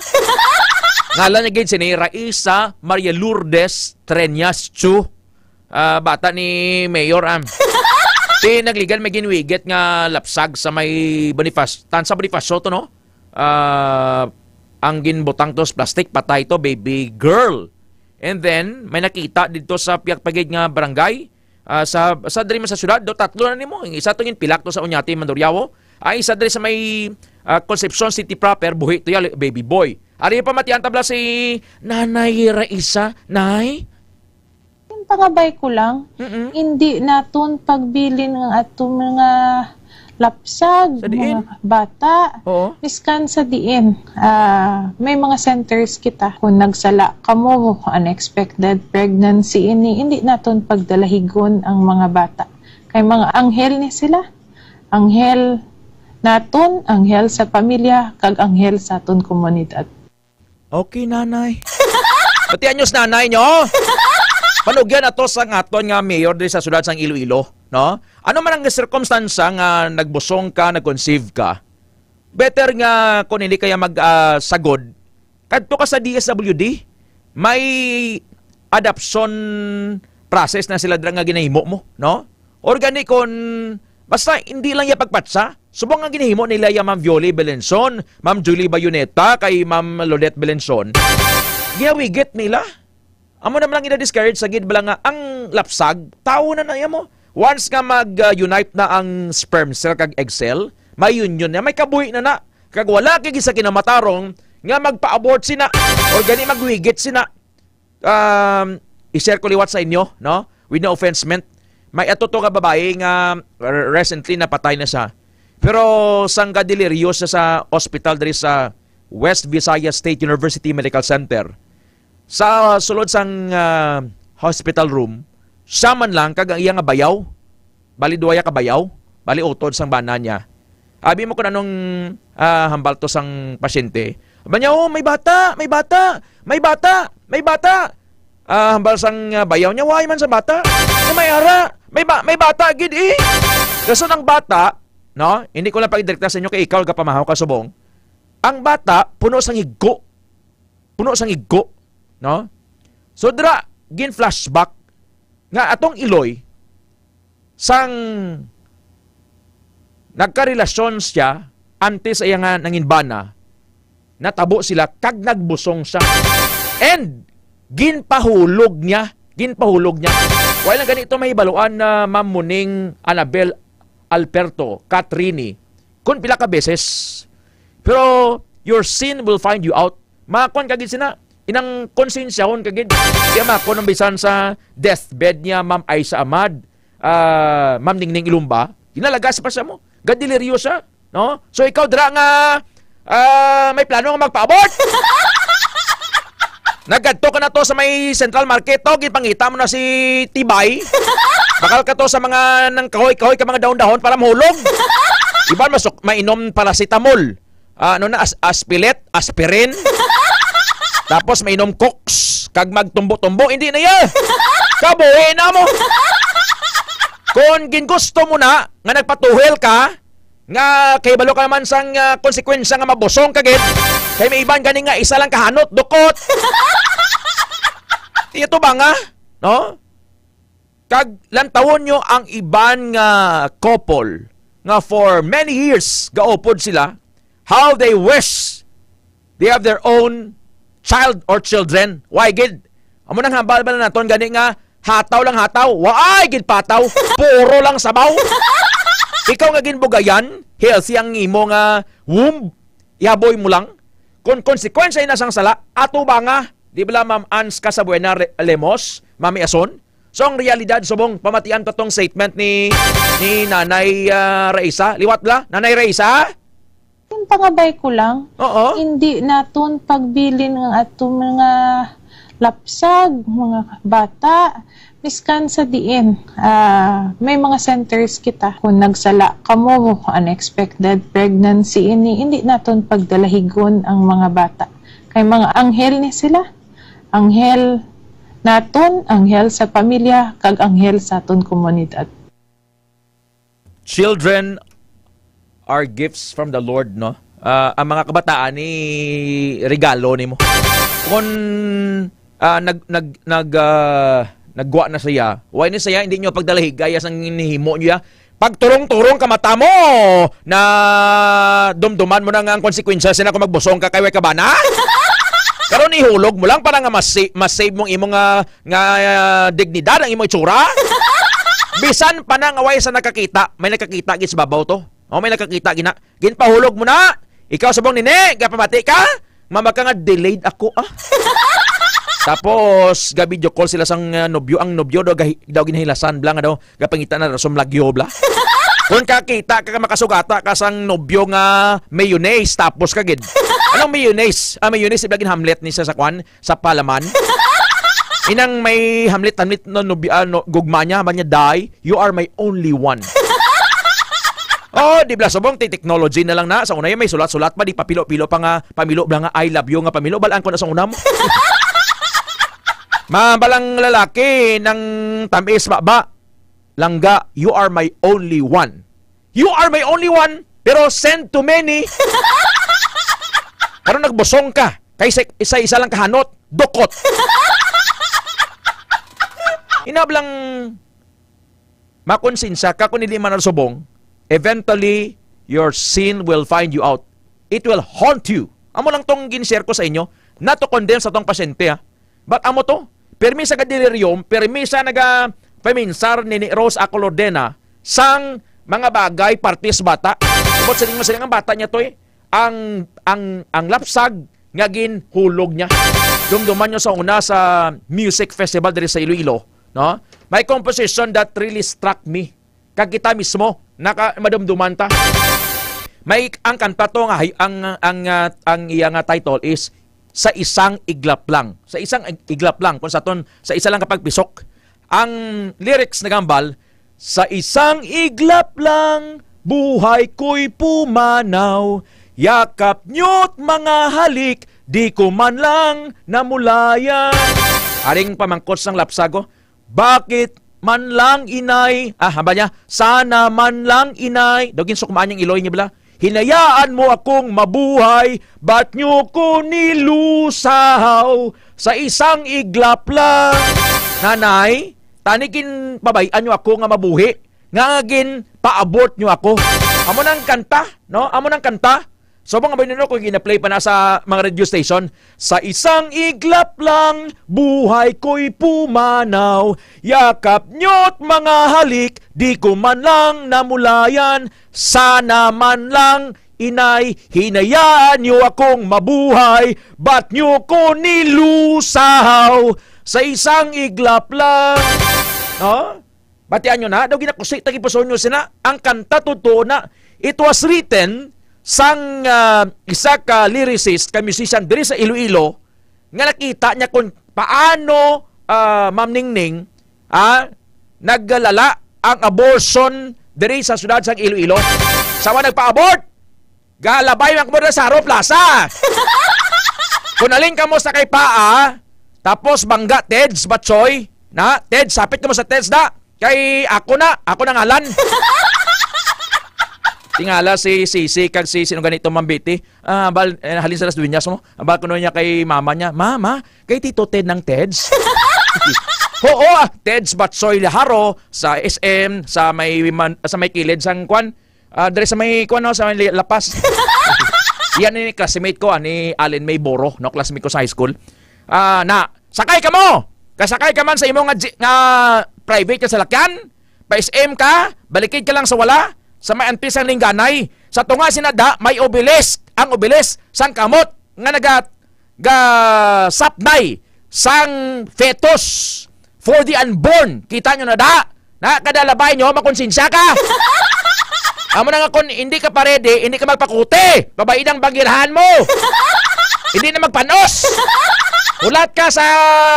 Ngalan niya gid sini Raisa Maria Lourdes Treñas Chu. Ah, bata ni Mayor, ah. Ti nagligan may ginwigit nga lapsag sa may Bonifacio, Tansa Bonifacio to, no? Ah, ang ginbutang to sa plastic, patay to, baby girl. And then, may nakita dito sa piyagpagid nga barangay, ah, sa, sa diri man sa syudad, do tatlo na nimo. Ang isa to ginpilak to sa Oñate, Mandurriao. Ang isa diri sa may, ah, Concepcion City proper, buhi to ya, baby boy. Ari pa matian tabla si Nanay Raisa, Nay? Yung pangabay ko lang, Mm-mm. hindi naton pagbilin ang ato mga lapsag, Sa diin? mga bata. Oo. Miskan sa diin, ah, may mga centers kita. Kung nagsala kamo, unexpected pregnancy ini, hindi naton pagdalahigon ang mga bata. Kay mga anghel ni sila. Anghel naton, anghel sa pamilya, kag anghel sa aton komunidad. Okay, nanay. Pati anyos nanay nyo. Panugyan na to sa aton nga mayor diri sa syudad sang Iloilo, no? Ano man ang sirkumstansya nga nagbusong ka, nag-conceive ka, better nga kung hindi kaya mag, ah, sagod, kadto ka sa D S W D. May adoption process na sila dira nga ginahimo mo, no? Or gani kung basta hindi lang iya pagpatsa, subong nga ginahimo nila ya Ma'am Violi Belenson, Ma'am Julie Bayoneta, kay Ma'am Lodette Belenson, ginawigit nila. Amo na man lang ina-discourage sa gid bala nga ang lapsag, tawo na na iya mo. Once nga mag-unite na ang sperm cell kag egg cell, may union na, may kabuhi na na. Kag wala kay sa kinamatarong nga magpa-abort sina or gani magwigit sina. Um, i-share ko liwat sa inyo, no? With no offense meant. May ato to nga babae nga re-, recently napatay na siya. Pero sang gadelirio siya sa ospital diri sa West Visayas State University Medical Center. Sa sulod sang, ah, hospital room, siya man lang kag ang iya nga bayaw. Bali, duwa ya ka bayaw. Bali, utod sang bana niya. Abi mo kung anong, ah, hambal to sang pasyente. Ba niya, "Oh, may bata, may bata, may bata, may bata." Ah, hambal sang, ah, bayaw niya, "Why man sa bata? Nga may ara, may ba-, may bata gid eh." Kaso ng bata, no? Hindi ko lang pag-direkta sa inyo kay ikaw gapamahaw ka subong. Ang bata, puno sang higko. Puno sang higko, no? So, dira, gin-flashback nga atong iloy, sang nagkarelasyon siya antes sa iya nga nanginbana, natabo sila kag nagbusong siya. And ginpahulog niya, ginpahulog niya. Wala lang ganito mahibaluan na Ma'am Muning Annabel Alberto, Katrini, kung pila ka beses. Pero your sin will find you out. Makon ka gid sina, inang konsensyahon ka gid. Di makon ang bisan sa deathbed niya, Ma'am Aisa Ahmad, ah, Ma'am Ningning Ilumba, ginalagas pa siya mo. Gadiliryo siya, no? So ikaw dira nga, ah, may plano nga magpa-abort. Nagkadto ka na to sa may Central Market to, ginpangita mo na si Tibay. Bakal ka to sa mga nang kahoy-kahoy ka mga dahon-dahon para mahulog. Iban masuk mainom paracetamol. Ah, ano na, as-, aspilet, aspirin. Tapos mainom cokes, kag magtumbo-tumbo, hindi na iya. Kabuhi na mo. Kung gingusto mo na nga nagpatuhil ka, nga kahibalo ka naman sang, ah, konsekwensya nga mabusong ka gid, kay may iban gani nga isa lang kahanot, dukot. Ito ba nga, no? Kag lantawon nyo ang iban nga couple nga for many years gaupod sila, how they wish they have their own child or children. Why gid? Amo nang hambal ba na naton gani nga hataw lang hataw, waay gid pataw, puro lang sabaw. Ikaw nga ginbugayan, healthy ang imo nga womb, ihaboy mo lang. Kung konsekwensya na sang sala, ato ba nga? Di bala, Ma'am Ans Casabuena Re-, Lemos, Mami Ason? So, ang realidad, subong, pamatian pa tong statement ni, ni Nanay, ah, Raisa. Liwat bala, Nanay Raisa? Yung pangabay ko lang, Oo. hindi naton pagbilin ang ato mga lapsag, mga bata, miskan sa diin, ah, may mga centers kita. Kung nagsala kamo, unexpected pregnancy ini, hindi naton pagdalahigon ang mga bata. Kay mga anghel ni sila. Anghel naton, anghel sa pamilya, kag anghel sa aton komunidad. Children are gifts from the Lord, no? Ah, ang mga kabataan ni regalo nimo. Kung ah, nag nag nag ah, nagwa na siya, why ni siya hindi nyo pagdalahi gaya sang nihimo niya? Pagturong-turong ka mata mo na dumduman mo na nga ang konsekwensya sina kung magbusong ka kay way ka bana. Karon ihulog mo lang para nga mas, mas save mong imong ah, nga ah, dignidad ang imong itsura. Bisan pa na nga way sa nakakita, may nakakita gid sa babaw to. O may nakakita gina. Ginpahulog mo na. Ikaw subong nini, gapamati ka. Mama ka nga delayed ako ah. Tapos ga-video call sila sang ah, nobyo. Ang nobyo daw gahi- daw ginahilasan bla nga daw gapangita na rason lagyo bla. Kung kakita ka makasugata ka sang nobyo nga mayonnaise tapos ka gid. Anong mayonnaise? Ah, mayonnaise ibla gin hamlet ni sa sakwan sa palaman. Inang may hamlet hamlet no nobyo ah, no, gugma niya man niya die, you are my only one. Oh, di bla subong ti technology na lang na sa una may sulat-sulat pa di papilo-pilo pa nga pamilo bla nga I love you nga pamilo balaan ko na sa una mo. Mabalang lalaki nang tamis baba langga, you are my only one. You are my only one, pero send to many. Karon nagbusong ka kay sa isa-isa lang kahanot, dukot. Inablang makonsensya ka kung hindi man subong, eventually your sin will find you out. It will haunt you. Amo lang tong gin-share ko sa inyo, not to condemn sa tong pasyente ha. But amo to, permi sa kadeliryum, permi sa naga paminsar ni, ni Rose Acolordena sang mga bagay parte sa bata. But siling mo siling ang bata niya to eh. Ang ang ang lapsag nga ginhulog niya. Dumduman nyo sa una sa music festival diri sa Iloilo, no? May composition that really struck me. Kag kita mismo naka madumduman ta. May ang kanta to nga ang ang uh, ang iya nga title is sa isang iglap lang. Sa isang iglap lang kung sa ton sa isa lang kapagpisok. Ang lyrics nagambal, sa isang iglap lang buhay ko'y pumanaw. Yakap niyo't mga halik, di ko man lang namulayan. Aring pamangkot sang lapsago, bakit man lang inay? Ah, hamba niya, sana man lang inay. Daw ginsukmaan niyang iloy niya bala. Hinayaan mo akong mabuhay, ba't niyo ko nilusahaw sa isang iglap lang? Nanay, tani ginpabayan niyo ako nga mabuhi, nga gin pa-abort niyo ako. Amo nang kanta, no? Amo nang kanta. So mga binuno ko gina-play pa na sa mga radio station, sa isang iglap lang buhay ko'y pumanaw. Yakap niyo't mga halik, di ko man lang namulayan. Sana man lang inay, hinayaan niyo akong mabuhay. Ba't niyo ko nilusahaw sa isang iglap lang? No? Batian nyo na, daw ginakusi tagipuson nyo sina. Ang kanta totoo na, it was written sang ah, isa ka lyricist, ka musician diri sa Iloilo nga nakita niya kung paano ah, Ma'am Ningning ah, naggalala ang abortion diri sa syudad sang Iloilo. Sama nagpa-abort, galabay man mo sa Haro Plaza. Kung alin ka mo sa kay paa, tapos bangga, Teds, Batsoy, na, Teds, sapit ka mo sa Teds, da. Kay ako na, ako na ngalan. Tingala si Sisi kag si sino ganito, Ma'am Betty. Ah, bal, eh, halin sa Las Dueñas mo. Bal kuno niya kay mama niya, "Mama, kay Tito Ted ng Teds?" Oo, ah, Teds Batsoy Laharo sa S M, sa may man, sa may kilid sang kwan. Ah, diri sa may kwan, no, sa may Lapas. Yan ni classmate ko, ani Allen May Boro, no, classmate ko sa high school. Ah, na, sakay ka mo! Kasakay ka man sa imo nga, ji- nga private nga salakyan, pa-S M ka, balikid ka lang sa wala, sa may antis ang lingganay. Sa tunga sinada, may obelisk, ang obelisk, sang kamot, nga naga, ga sapnay, sang fetus, for the unborn. Kita nyo na da? Na, kada labay nyo, makonsensya ka. Amo na nga kung hindi ka pa ready, hindi ka magpakuti. Babayi ng bagirahan mo. Hindi na magpanos. Hulat ka sa,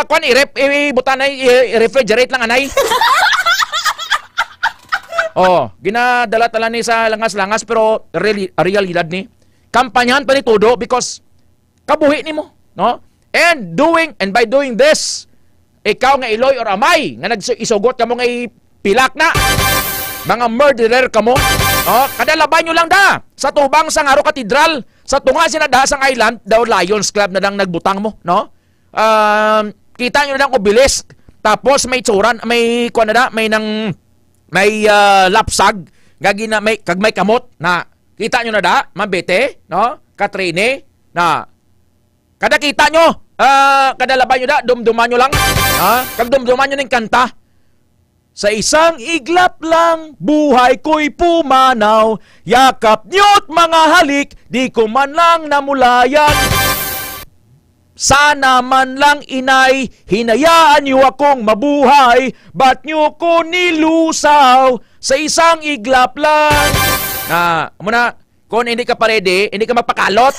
kwan, i-ref-, i-, butanay, i-, i-refrigerate lang, anay. Oh, ginadala-dala ni sa langas-langas, pero reali-, realidad ni. Kampanyahan pa ni todo because kabuhi nimo, no? And doing, and by doing this, ikaw nga iloy or amay nga nag-, isugot kamo nga ipilak na, mga murderer kamo, no? Kada labay nyo lang da sa tubang sang Haro Katedral, sa tunga sina da sang island, daw Lions Club na lang nagbutang mo, no? Um, kita nyo na lang obelisk, tapos may tsuran, may kuwan na da, may nang, may, ah, lapsag, nga gina-, may, kag may kamot na, kita nyo na da, Ma'am Bete, no? Katrine, na, kada kita nyo, ah, kada labay nyo da, dumduman nyo lang, ha? Kag dumduman nyo ning kanta. Sa isang iglap lang, buhay ko'y pumanaw. Yakap niyo't mga halik, di ko man lang namulayan. Sana man lang, inay, hinayaan niyo akong mabuhay. Ba't niyo ko nilusaw sa isang iglap lang? Na, amo na, kung hindi ka pa ready, hindi ka magpakalot.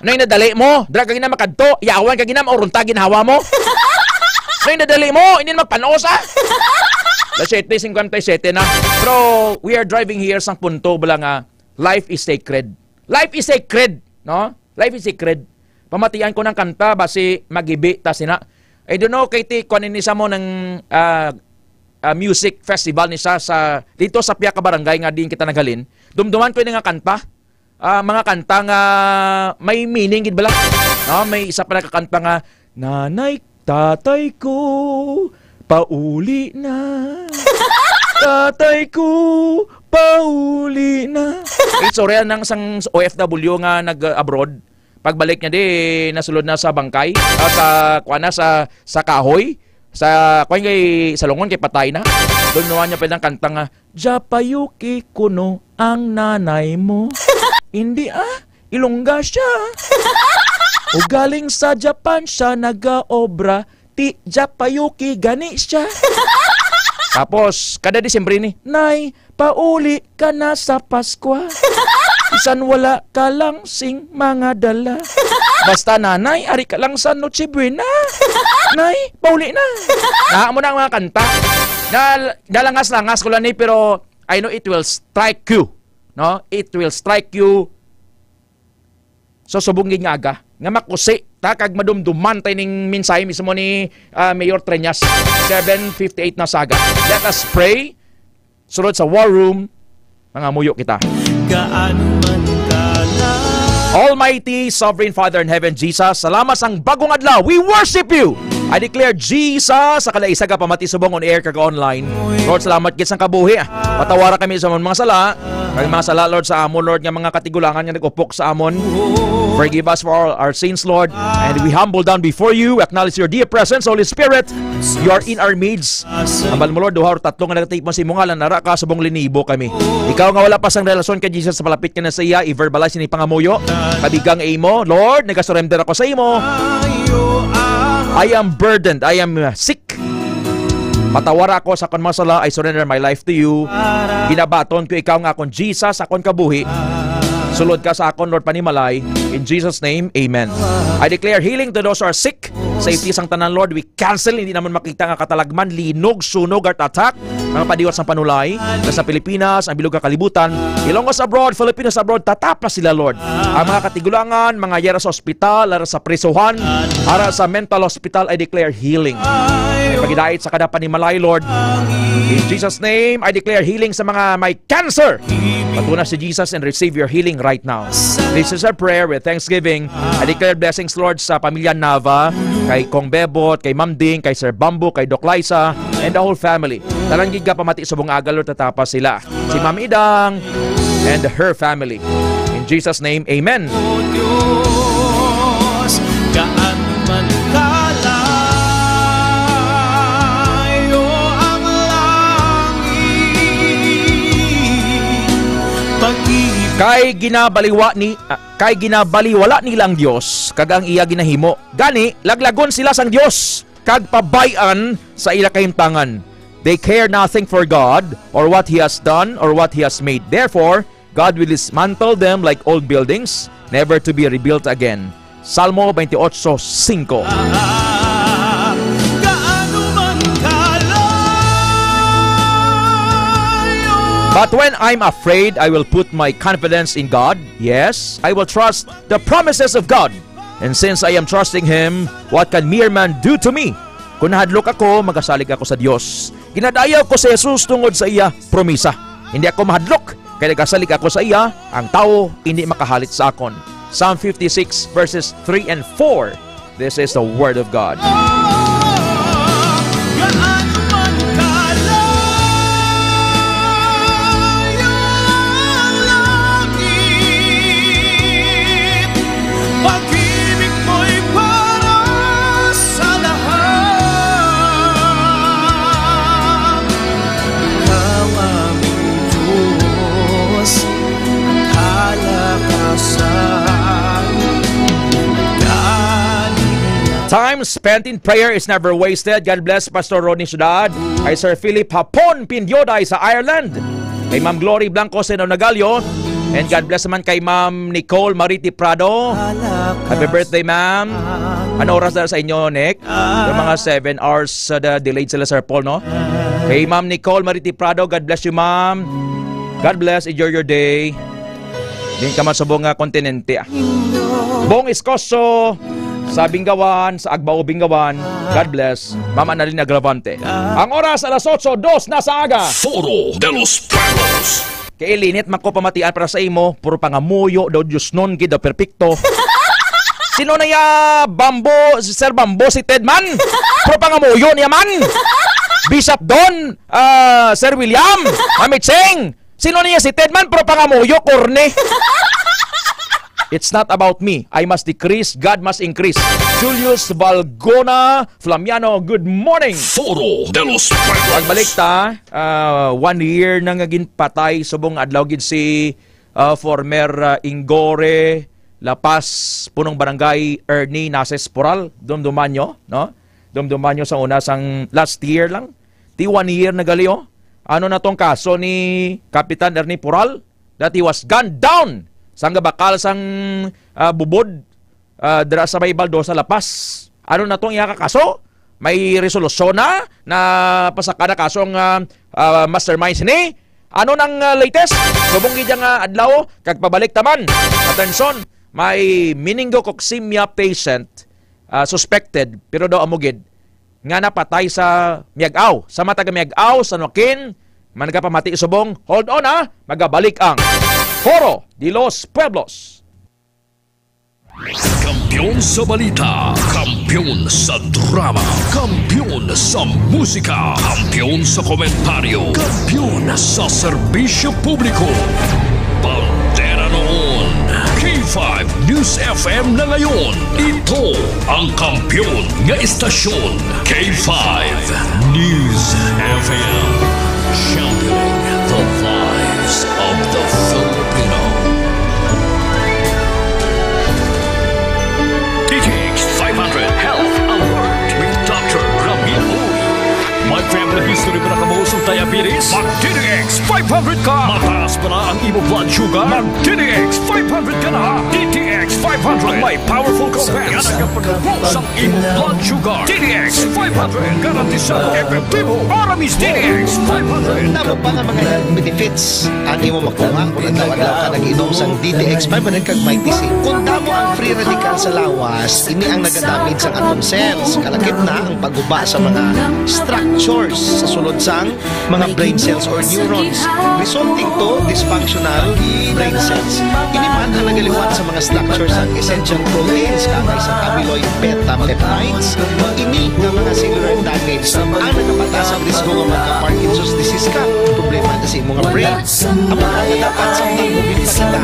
Ano yung nadali mo? Dra ka gina makadto, yawan ka gina, maurunta ginhawa mo. Ano yung nadali mo? Hindi na magpanos, ah. Alas siyete cincuenta y siete na. Pero we are driving here sa punto bala nga life is sacred. Life is sacred, no? Life is sacred. Pamatian ko ng kanta, basi magibi ta sina. I don't know, kay ti, kuan ini sa mo ng, ah, ah, music festival ni sa, sa, dito sa piyaka barangay nga diin kita naghalin. Dumduman ko ini nga kanta. Ah, mga kanta nga may meaning gid bala. No, may isa pa nakakanta nga, "Nanay, tatay ko, pauli na. Tatay ko, pauli na." Istorya nang sang O F W nga nag-abroad. Pagbalik niya, di, nasulod na sa bangkay, ah, sa, kuwan na, sa, sa kahoy, sa, kuwan kay, sa lungon kay patay na. Doon naman niya pwedeng kanta nga, "Japayuki kuno ang nanay mo." Hindi, ah, Ilongga siya. O galing sa Japan siya nagaobra, ti Japayuki gani siya. Tapos, kada Disyembre ni, "Nay, pauli ka na sa Paskwa. Bisan wala ka lang sing mga dala. Basta, nanay, ari ka lang sa Noche Buena. Nay, pauli na." Na, amo na ang mga kanta. Dal-, dalangas-langas ko lang ni, pero I know it will strike you. No? It will strike you sa subong gid nga aga, nga makusi ta kag madumduman tay ning mensahe mismo ni, ah, Mayor Treñas. Seven fifty-eight na sa aga. Let us pray. Sulod sa War Room, mangamuyo kita. Kaano man ka na. Almighty, Sovereign Father in Heaven, Jesus, salamat sang bagong adlaw. We worship you. I declare, Jesus, sa kada isa ka pamati subong on air kag online. Lord, salamat gid sang kabuhi. Patawara kami sa amon mga sala. Kag mga sala, Lord, sa amon, Lord, nga mga katigulangan nga nag-upok sa amon. Forgive us for all our sins, Lord. And we humble down before you. We acknowledge your dear presence, Holy Spirit. You are in our midst. Ambal mo, Lord, duha or tatlo nga nagatipon sa imong ngalan, ara ka subong linibo kami. Ikaw nga wala pa sang relasyon kay Jesus, palapit ka na sa iya, i-verbalize ini pangamuyo. Kabigang imo, Lord, nagasurrender ako sa imo. I am burdened, I am, uh, sick. Patawara ako sa akon mga sala. I surrender my life to you. Ginabaton ko ikaw nga akon Jesus, akon kabuhi. Sulod ka sa akon, Lord, panimalay. In Jesus' name, amen. I declare healing to those who are sick. Safety sang tanan, Lord. We cancel, hindi naman makita nga katalagman, linog, sunog, heart attack. Mga padiwat sang panulay, sa Pilipinas, ang bilog nga kalibutan, Ilonggos abroad, Filipinos abroad, tatapa sila, Lord. Ang mga katigulangan, mga yara sa ospital, ara sa prisuhan, ara sa mental hospital, I declare healing. Pagidait sa kada panimalay, Lord. In Jesus' name, I declare healing sa mga may cancer. Patuna si Jesus and receive your healing right now. This is our prayer with thanksgiving. I declare blessings, Lord, sa pamilya Nava, kay Kong Bebot, kay Ma'am Ding, kay Sir Bambo, kay Doc Liza, and the whole family. Tanan gid ka pamati subong aga, Lord, tatapa sila. Si Ma'am Idang and her family. In Jesus' name, amen. O Diyos, gaano man kalayo ang langit, pag-ibig. Kay ginabaliwa ni, ah, kay ginabaliwala nila ang Dios, kag ang iya ginahimo. Gani, laglagon sila sang Dios, kag pabay-an sa ila kahimtangan. They care nothing for God, or what He has done, or what He has made. Therefore, God will dismantle them like old buildings. never to be rebuilt again. Salmo twenty-eight five. Gaano man kalayo. But when I'm afraid, I will put my confidence in God. Yes, I will trust the promises of God. And since I am trusting Him, what can mere man do to me? Kung nahadlok ako, magasalig ako sa Dios. Ginadayaw ko si Jesus tungod sa iya promisa. Hindi ako mahadlok, kay nagasalig ako sa iya, ang tawo hindi makahalit sa akon. Psalm fifty-six, verses three and four. This is the word of God. Pag-ibig mo'y para sa lahat. Ikaw aming Diyos, ang kalakasan. Time spent in prayer is never wasted. God bless Pastor Ronnie Sudad. Kay Sir Philip Hapon Pindioday sa Ireland. Kay Ma'am Glory Blanco Sino Nagalio. And God bless naman kay Ma'am Nicole Mariti Prado. Happy birthday, ma'am. Ano oras na sa inyo, Nick? Yung mga seven hours sa the delayed sila, Sir Paul, no? Kay Ma'am Nicole Mariti Prado, God bless you, ma'am. God bless, enjoy your day. Di ka man subong nga kontinente, ah. Bong Iskoso, sa Bingawan, sa Agbao, Bingawan. God bless. Ma'am Annalyn Agravante. Ang oras, alas otso, dos na sa aga. Foro de los Pueblos. Kay ilinit man ko pamatian para sa imo, puro pangamuyo daw, diosnon gid daw, perpekto. Sino na ya Bambo, si Sir Bambo, si Ted man? Puro pangamuyo niya man. Bishop Don, ah, Sir William, Mami Cheng. Sino niya si Ted man? Puro pangamuyo, korne. It's not about me. I must decrease, God must increase. Julius Valgona Flamiano, good morning. Foro de los Pueblos. Pagbalik ta, ah, one year na nga ginpatay subong adlaw gid si, ah, former, ah, Ingore, La Paz, punong barangay Ernie Naces Poral, dumduman nyo, no? Dumduman nyo sa una, sang last year lang. Ti one year na gali, oh. Ano na tong kaso ni Kapitan Ernie Poral? That he was gunned down sang gabakal sang, ah, bubod, ah, dira sa may Baldosa, La Paz. Ano na tong iya ka kaso? May resolusyon na, na pasaka na kaso ang, ah, ah, masterminds ni? Ano nang, ah, latest? Subong gid nga adlaw, kag pabalik ta man. Atensyon, may meningococcemia patient, ah, suspected, pero daw amo gid nga napatay sa Miag-ao. Sa mata ka Miag-ao, San Joaquin, man nagapamati subong. Hold on, ha, magabalik ang Foro de los Pueblos. Kampiyon sa balita, kampiyon sa drama, kampiyon sa musika, kampiyon sa komentaryo, kampiyon sa serbisyo publiko. Bandera noon, K five News F M na ngayon. Ito ang kampiyon nga istasyon, K five News F M. Championing the lives of the Filipino. D T X five hundred Health Alert with Doctor Ramil Uy. May family history ba na kamo sa diabetes? Mag D T X five hundred ka. Mataas ba na ang imo blood sugar? Mag D T X five hundred ka na. D T X five hundred. Ang may powerful compounds nga nagapagubos sa imo blood sugar. D T X five hundred. Garantisado, epektibo. Aramis D T X five hundred. Damo pa nga mga benefits ang imo makuha kung adlaw-adlaw ka nag-inom sang D T X five hundred kag Mighty C. Kung damo ang free radical sa lawas, ini ang nagadamage sa atong cells. Kalakip na ang pagguba sa mga structures sa sulod sang mga brain cells or neurons, resulting to dysfunctional brain cells. Ini man ang nagaliwat sa mga structures sang essential proteins, kaangay sa amyloid beta peptides. Ini nga mga cellular damage ang nagapataas ang risgo nga magka-Parkinson's disease ka. Problema na sa imo nga brain. Ang mga dapat sa pagbubuti sa kita,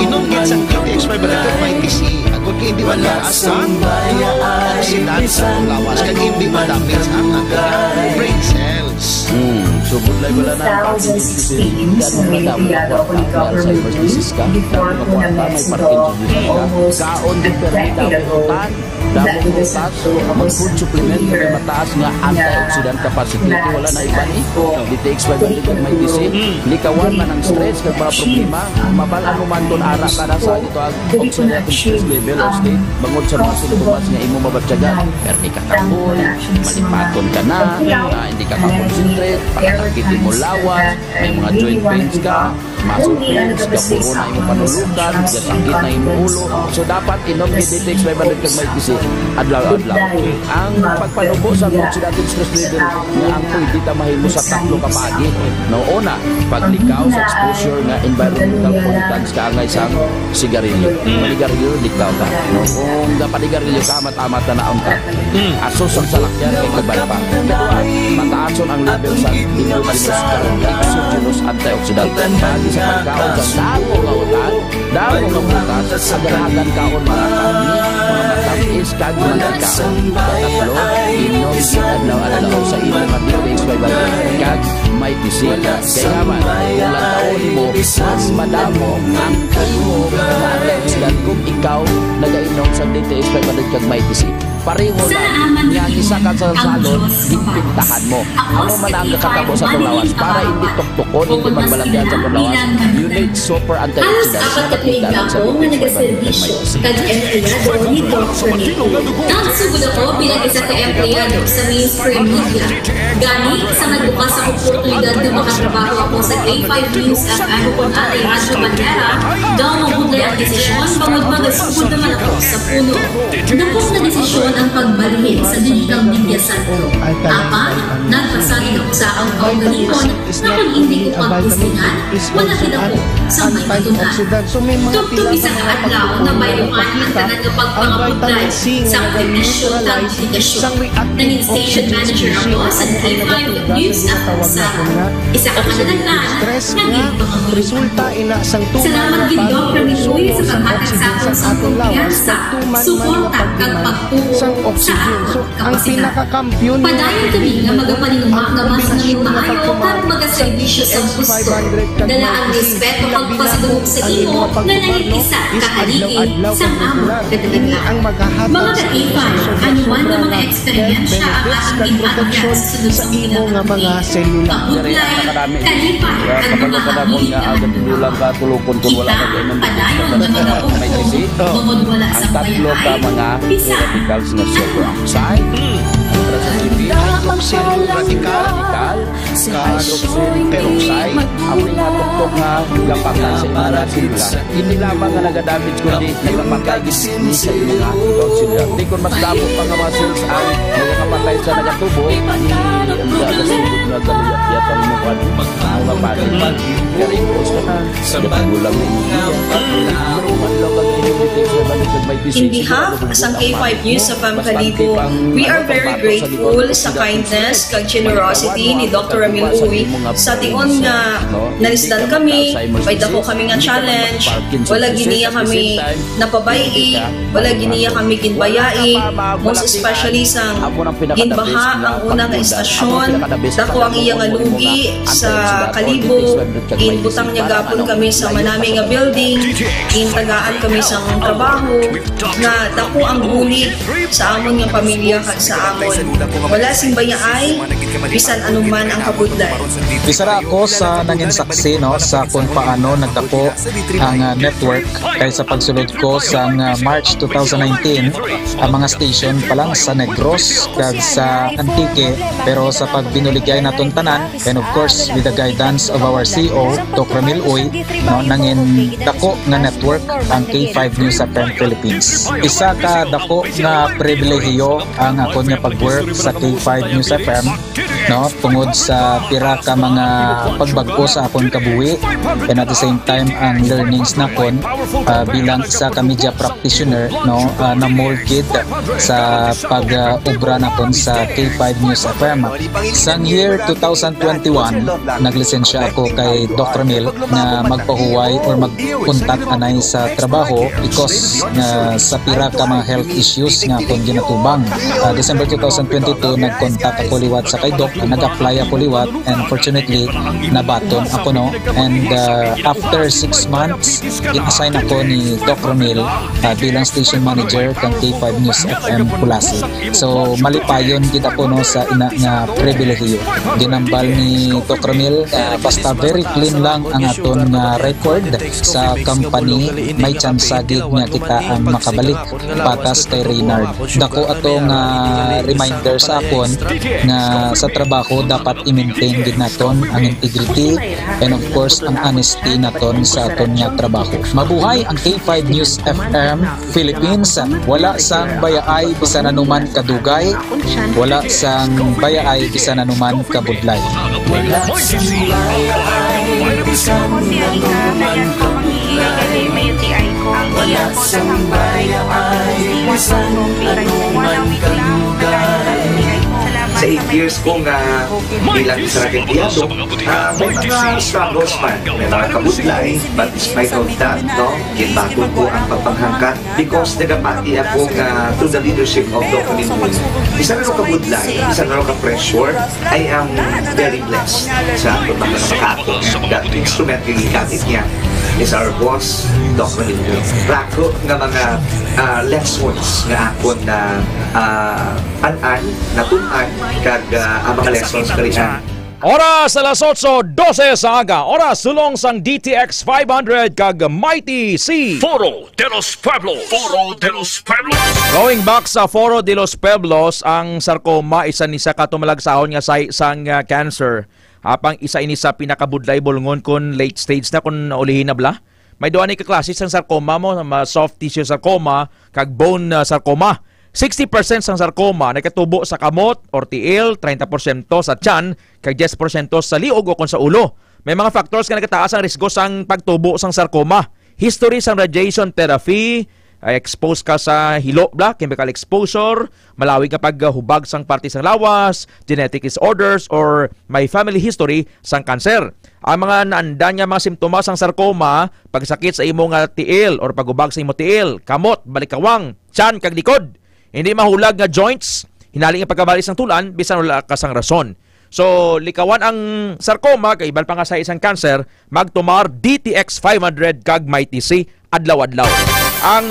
inom gid sang D T X five hundred Mighty C. Agod kay hindi man mataas ang antioxidant sa atong lawas, kag hindi ma-damage ang atong brain cells. Mm. Sugod lang wala na ang parking, two thousand sixteen, sa may empleyado ako ni Governor Lee, before ko na-Mexico, almost a decade ago, that it is a joke. Damo butas, mag-food supplement kay mataas nga antioxidant capacity. Kay wala na iban eh. Ang D T X five hundred kag Mighty C, likawan man ang stress kag mga problema. Mabal-an mo man kon ara ka na sa ito ang oxidative stress level o state bangod sa mga sintomas nga imo mabatyagan. Perti ka tambol, malipaton ka na, ah, hindi ka ka-concentrate, makasakit imo lawas, may mga joint pains ka, muscle pains, gapuro na imo panulukan, gasakit na imo ulo. So, dapat inom ni D T X five hundred kag Mighty C adlaw-adlaw. Ang pagpanubo sa oxidative stress level nga ang pwede ta mahimo sa tatlo ka paagi. No, una, paglikaw sa exposure nga environmental pollutants kaangay sang sigarilyo. Panigarilyo, likaw ka. No, kung gapanigarilyo ka, amat-amat na naon ka. Aso sang salakyan kay kabay pa. Ikadua, mataason ang level sa endogenous kag exogenous antioxidant. Paagi sa pagkaon sa damo nga utan, damo nga butas, agad-agad kaon mga karni, mga matamis, kag mantika. Ikatlo, inom gid adlaw-adlaw sa imo nga D T X five hundred kag Mighty C. Kay nga man, kung lantaon mo, mas madamo ang imo nga antioxidant kung ikaw nagainom sa D T X five hundred kag Mighty C. Pareho lang nga isa ka sa salon, ginpintahan mo. Amo man ang nakatabo sa atong lawas. Para hindi tuktukon, hindi magbalatian sa atong lawas, you need super antioxidants na makita lang sa D T X five hundred kag Mighty C. Kag empleyado ni Doc Rene. Nagsugod ako bilang isa ka empleyado sa mainstream media. Gani, sa nagbukas ang oportunidad nga makatrabaho ako sa K five News F M kon anay Radyo Bandera, daw mabudlay ang desisyon bangod magasugod naman ako sa puno. Dakop nga desisyon ang pagbalhin sa digital media sentro. Apan, nagpasagid ako sa akong kaugalingon nga kon hindi ko pagtistingan, wala gid ako sa may matunan. Tubtob isa ka adlaw, nabayluhan ang tanan nga pagpangabudlay sa aktivisyon kag dedikasyon. Nangin station manager ako sa K five News F M Sara, isa ka kadagatan nga ginpangamuyo. Salamat gid, Doc Rene Uy, sa paghatag sa akon sang kumpiyansa, suporta, kag pagtuo sa akon kapasidad. Padayon kami nga magapaninuma nga mas nangin maayo kag magaserbisyo sa gusto. Dala ang respeto kag pasidungog sa imo nga nangin isa ka haligi sang amon kadagatan. Mga ka-K five, ano man nga mga eksperyensya ang atong gin-agyan sa sunod nga panahon, kabudlay, kalipay, kag mga habilin nga matutunan. Kita padayon nga magaubos bangod wala sang bayaan. Isa. Ang radikal, hydroxyperoxide, ang mga tuktok nga gapatay sa imo nga selula. Hindi lamang nga nagadamage, kundi nagapatay gid ni sa imo nga ikaw selula. Di kon mas damo pa nga mga cells ang nagapatay sa nagatubo, ang gagasugod nga galugat-yat ang imo kuwan, mga pati. Kaya ipos ka na. Sa pagkulang mo. In behalf sang K five News F M Kalibo, we are very grateful sa kindness kag generosity ni Doctor Ramil Uy sa tion nga nalisdan kami, may dako kami nga challenge, wala gid niya kami napabay-i, wala gid niya kami ginbayai, most especially sang ginbaha ang una nga estasyon, dako ang iya nga lugi sa Kalibo, ginbutang niya gapon kami sa manami nga building, gintagaan kami sang trabaho, nga dako ang bulig sa amon nga pamilya kag sa amon. Wala sing bayaay, bisan ano man ang kabudlay. Isa ra ako sa nangin saksi, no, sa kung paano nagdako ang, ah, network, kay sa pagsulod ko sang, ah, March two thousand nineteen, ang mga station pa lang sa Negros kag sa Antique, pero sa pagbinuligay naton tanan, and of course, with the guidance of our C E O, Doc Ramil Uy, no, nangin dako nga network ang K five News F M Philippines. Isa ka dako nga pribilehiyo ang akon nga pag-work sa K five News F M, no, tungod sa pira ka mga pagbag-o sa akon kabuhi, and at the same time, ang learnings nakon, ah, bilang isa ka media practitioner, no, ah, na-mold gid sa pag, ah, obra nakon sa K five News F M. Sang year two thousand twenty-one, naglisensya ako kay Doc Ramil nga magpahuway or magkontak anay sa trabaho. nga sa pira ka mga health issues nga akon ginatubang. Ah, December two thousand twenty-two, nag-contact ako liwat sa kay Doc, nag-apply ako liwat, and fortunately, nabaton ako, no? And, ah, after six months, gin-assign ako ni Doc Romil, ah, bilang station manager kang K five News F M Culasi. So, malipayon gid ako, no, sa ina nga pribilehiyo. Ginambal ni Doc Romil nga basta very clean lang ang aton nga record sa company, may tsansa gid nga kita ang makabalik patas kay Reynard. Dako ato nga reminder sa akon nga sa trabaho dapat i-maintain gid naton ang integrity and of course ang honesty naton sa aton nga trabaho. Mabuhay ang K five News F M Philippines. Wala sang bayaay bisan anuman kadugay, wala sang bayaay bisan anuman kabudlay. Ako si Rika, kaya sa pamangiging kami may U T I ko. Ang iya ko sa sambahay, ako ang sila sa Kobe, kay one week lang, wala ang U T I ko. Salamat Sa sa eight may years ko nga bilang isa ka empleyado, ah, may mga struggles man, may mga kabudlay, but despite of that, no, ginbaton ko ang pagpanghangkat because nagapati ako nga through the leadership of Doctor Linwood, isa na ka budlay, isa na ka pressure, I am very blessed sa akong mga kamag-anak nga that instrument nga gigamit niya is our boss, Doctor Linwood. Rako nga mga, ah, lessons nga akon na, ah, an-an, natun-an, kag, ah, ang mga lessons nga rin. Oras alas otso dose sa aga. Oras sulong sang D T X five hundred kag Mighty C. Foro de los Pueblos. Foro de los Pueblos. Going back sa Foro de los Pueblos, ang sarcoma isa ni sa katumalag sahon nga sahi sang, ah, cancer. Apang isa ini sa pinakabudlay bulngon kon late stage na, kon ulihi na bala. May duha ni ka klase sang sarcoma mo, ma-, soft tissue sarcoma kag bone, ah, sarcoma. Sixty percent sang sarcoma nagatubo sa kamot or tiil, treinta porsyento sa tiyan, kag diyes porsyento sa liog o kon sa ulo. May mga factors nga nagataas ang risgo sang pagtubo sang sarcoma. History sang radiation therapy, ay expose ka sa hilo, bla, chemical exposure, malawig nga paghubag sang parte sang lawas, genetic disorders, or may family history sang kanser. Ang mga naandan nga mga simptomas sang sarcoma, pagsakit sa imo nga tiil or paghubag sa imo tiil, kamot, balikawang, tiyan, kag likod. Hindi mahulag nga joints, hinali nga pagkabali sang tulan, bisan wala ka sang rason. So, likawan ang sarcoma, kay iban pa nga sa isang cancer, magtumar D T X five hundred kag Mighty C adlaw-adlaw. Ang,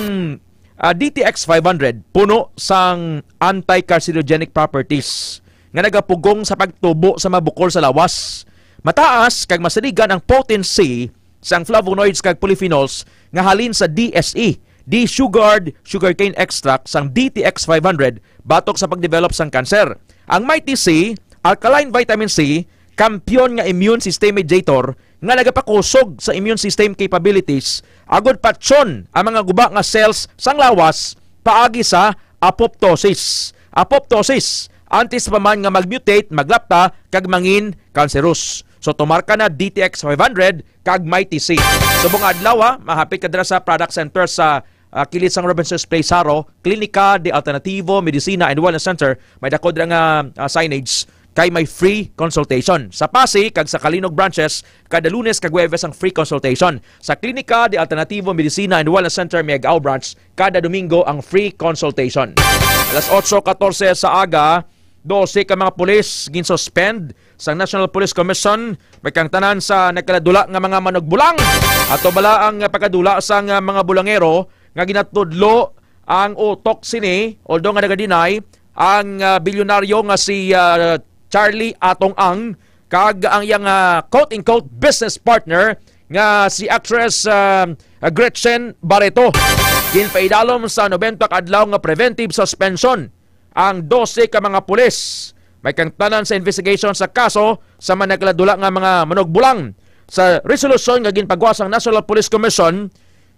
ah, D T X five hundred puno sang anti-carcinogenic properties nga nagapugong sa pagtubo sa mga bukol sa lawas. Mataas kag masaligan ang potency sang flavonoids kag polyphenols nga halin sa D S E, desugared sugarcane extract sang D T X five hundred batok sa pagdevelop sang kanser. Ang Mighty C, alkaline vitamin C, kampiyon nga immune system mediator nga nagapakusog sa immune system capabilities, agud patyon ang mga guba nga cells sang lawas paagi sa apoptosis. Apoptosis, antes pa man nga mag-mutate, maglapta, kag mangin cancerous. So, tumar ka na D T X five hundred kag Mighty C. Subong nga adlaw, ha, mahapit ka dira sa product center sa, ah, kilid sang Robinsons Place, Jaro, Klinika de Alternativo Medicina and Wellness Center. May dako dira nga, ah, signage kay may free consultation. Sa Passi kag sa Calinog branches, kada Lunes kag Huwebes ang free consultation. Sa Klinika de Alternativo Medicina and Wellness Center, Miag-ao branch, kada Domingo ang free consultation. Alas otso katorse sa aga, dose ka mga pulis ginsuspend sang National Police Commission, may kang tanan sa nagkaladula nga mga manugbulang. Ato bala ang pagkadula sang mga bulangero nga ginatudlo ang utok sini, although nga naga-deny ang, ah, bilyonaryo nga si, ah, Charlie Atong Ang kag ang iyang, ah, quote-unquote business partner nga si actress, ah, Gretchen Barreto. Ginpaidalom sa nobenta ka adlaw nga preventive suspension ang dose ka mga pulis. May kang tanan sa investigation sa kaso sa mga nagkaladula nga mga manugbulang. Sa resolusyon nga ginpagawa sang National Police Commission,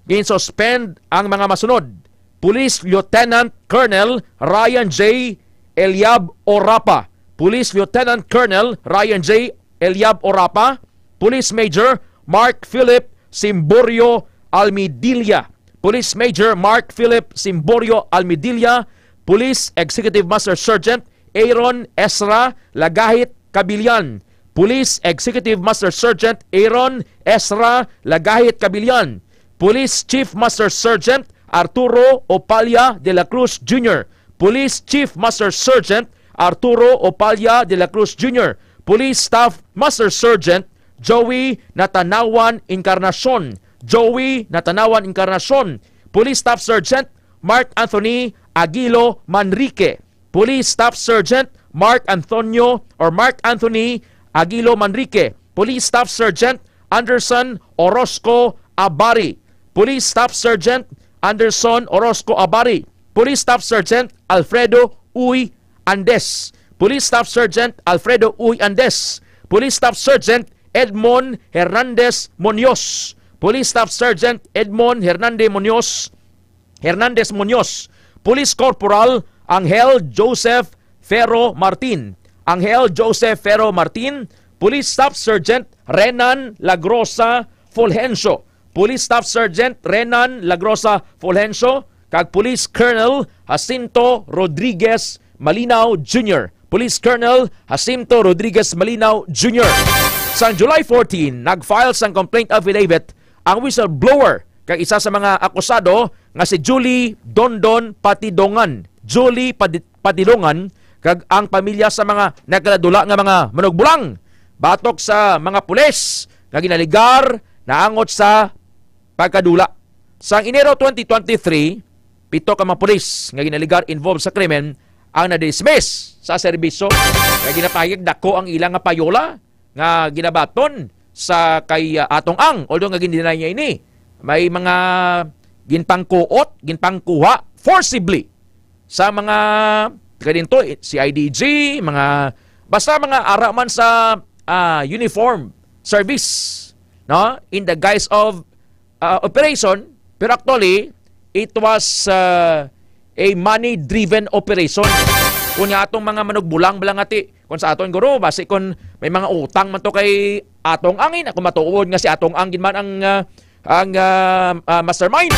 ginsuspend ang mga masunod: Police Lieutenant Colonel Ryan J. Eliab Orapa, Police Lieutenant Colonel Ryan J. Eliab Orapa, Police Major Mark Philip Simborio Almidilla, Police Major Mark Philip Simborio Almidilla, Police Executive Master Sergeant Aaron Ezra Lagahit Cabilian, Police Executive Master Sergeant Aaron Ezra Lagahit Cabilian, Police Chief Master Sergeant Arturo Opalla de la Cruz Junior, Police Chief Master Sergeant Arturo Opalla de la Cruz Junior, Police Staff Master Sergeant Joey Natanawan Encarnacion, Joey Natanawan Encarnacion, Police Staff Sergeant Mark Anthony Aguilo Manrique, Police Staff Sergeant Mark Antonio or Mark Anthony Aguilo Manrique, Police Staff Sergeant Anderson Orozco Abari, Police Staff Sergeant Anderson Orozco Abari, Police Staff Sergeant Alfredo Uy Andes, Police Staff Sergeant Alfredo Uy Andes, Police Staff Sergeant Edmond Hernandez Munoz, Police Staff Sergeant Edmond Hernandez Munoz, Hernandez Munoz, Police Corporal Angel Joseph Ferro Martin, Angel Joseph Ferro Martin, Police Staff Sergeant Renan Lagrosa Fulgencio, Police Staff Sergeant Renan Lagrosa Fulgencio, kag Police Colonel Jacinto Rodriguez Malinaw Junior, Police Colonel Jacinto Rodriguez Malinaw Junior. Sang July fourteen, nag-file sang complaint affidavit ang whistleblower kag isa sa mga akusado nga si Julie Dondon Patidongan. Julie Padi-, Patidongan kag ang pamilya sa mga nagkaladula nga mga manugbulang batok sa mga pulis nga ginaligar naangot sa pagkadula. Sang Enero twenty twenty-three, pito ka mga pulis nga ginaligar involved sa krimen ang na-dismiss sa serbisyo. Kay ginapahayag dako ang ila nga payola nga ginabaton sa kay, ah, Atong Ang, although nga gin-deny niya ini. May mga ginpangkuot, ginpangkuha forcibly sa mga taga dinto, C I D G, mga, basta mga ara man sa, ah, uniform service, no? In the guise of, ah, operation, pero actually, it was, ah, a money-driven operation. Kung nga atong mga manugbulang bala nga ti, kung sa aton guro, basi kung may mga utang man to kay Atong Ang, ako matuod nga si Atong Ang gid man ang, ah, ang, ah, ah, mastermind.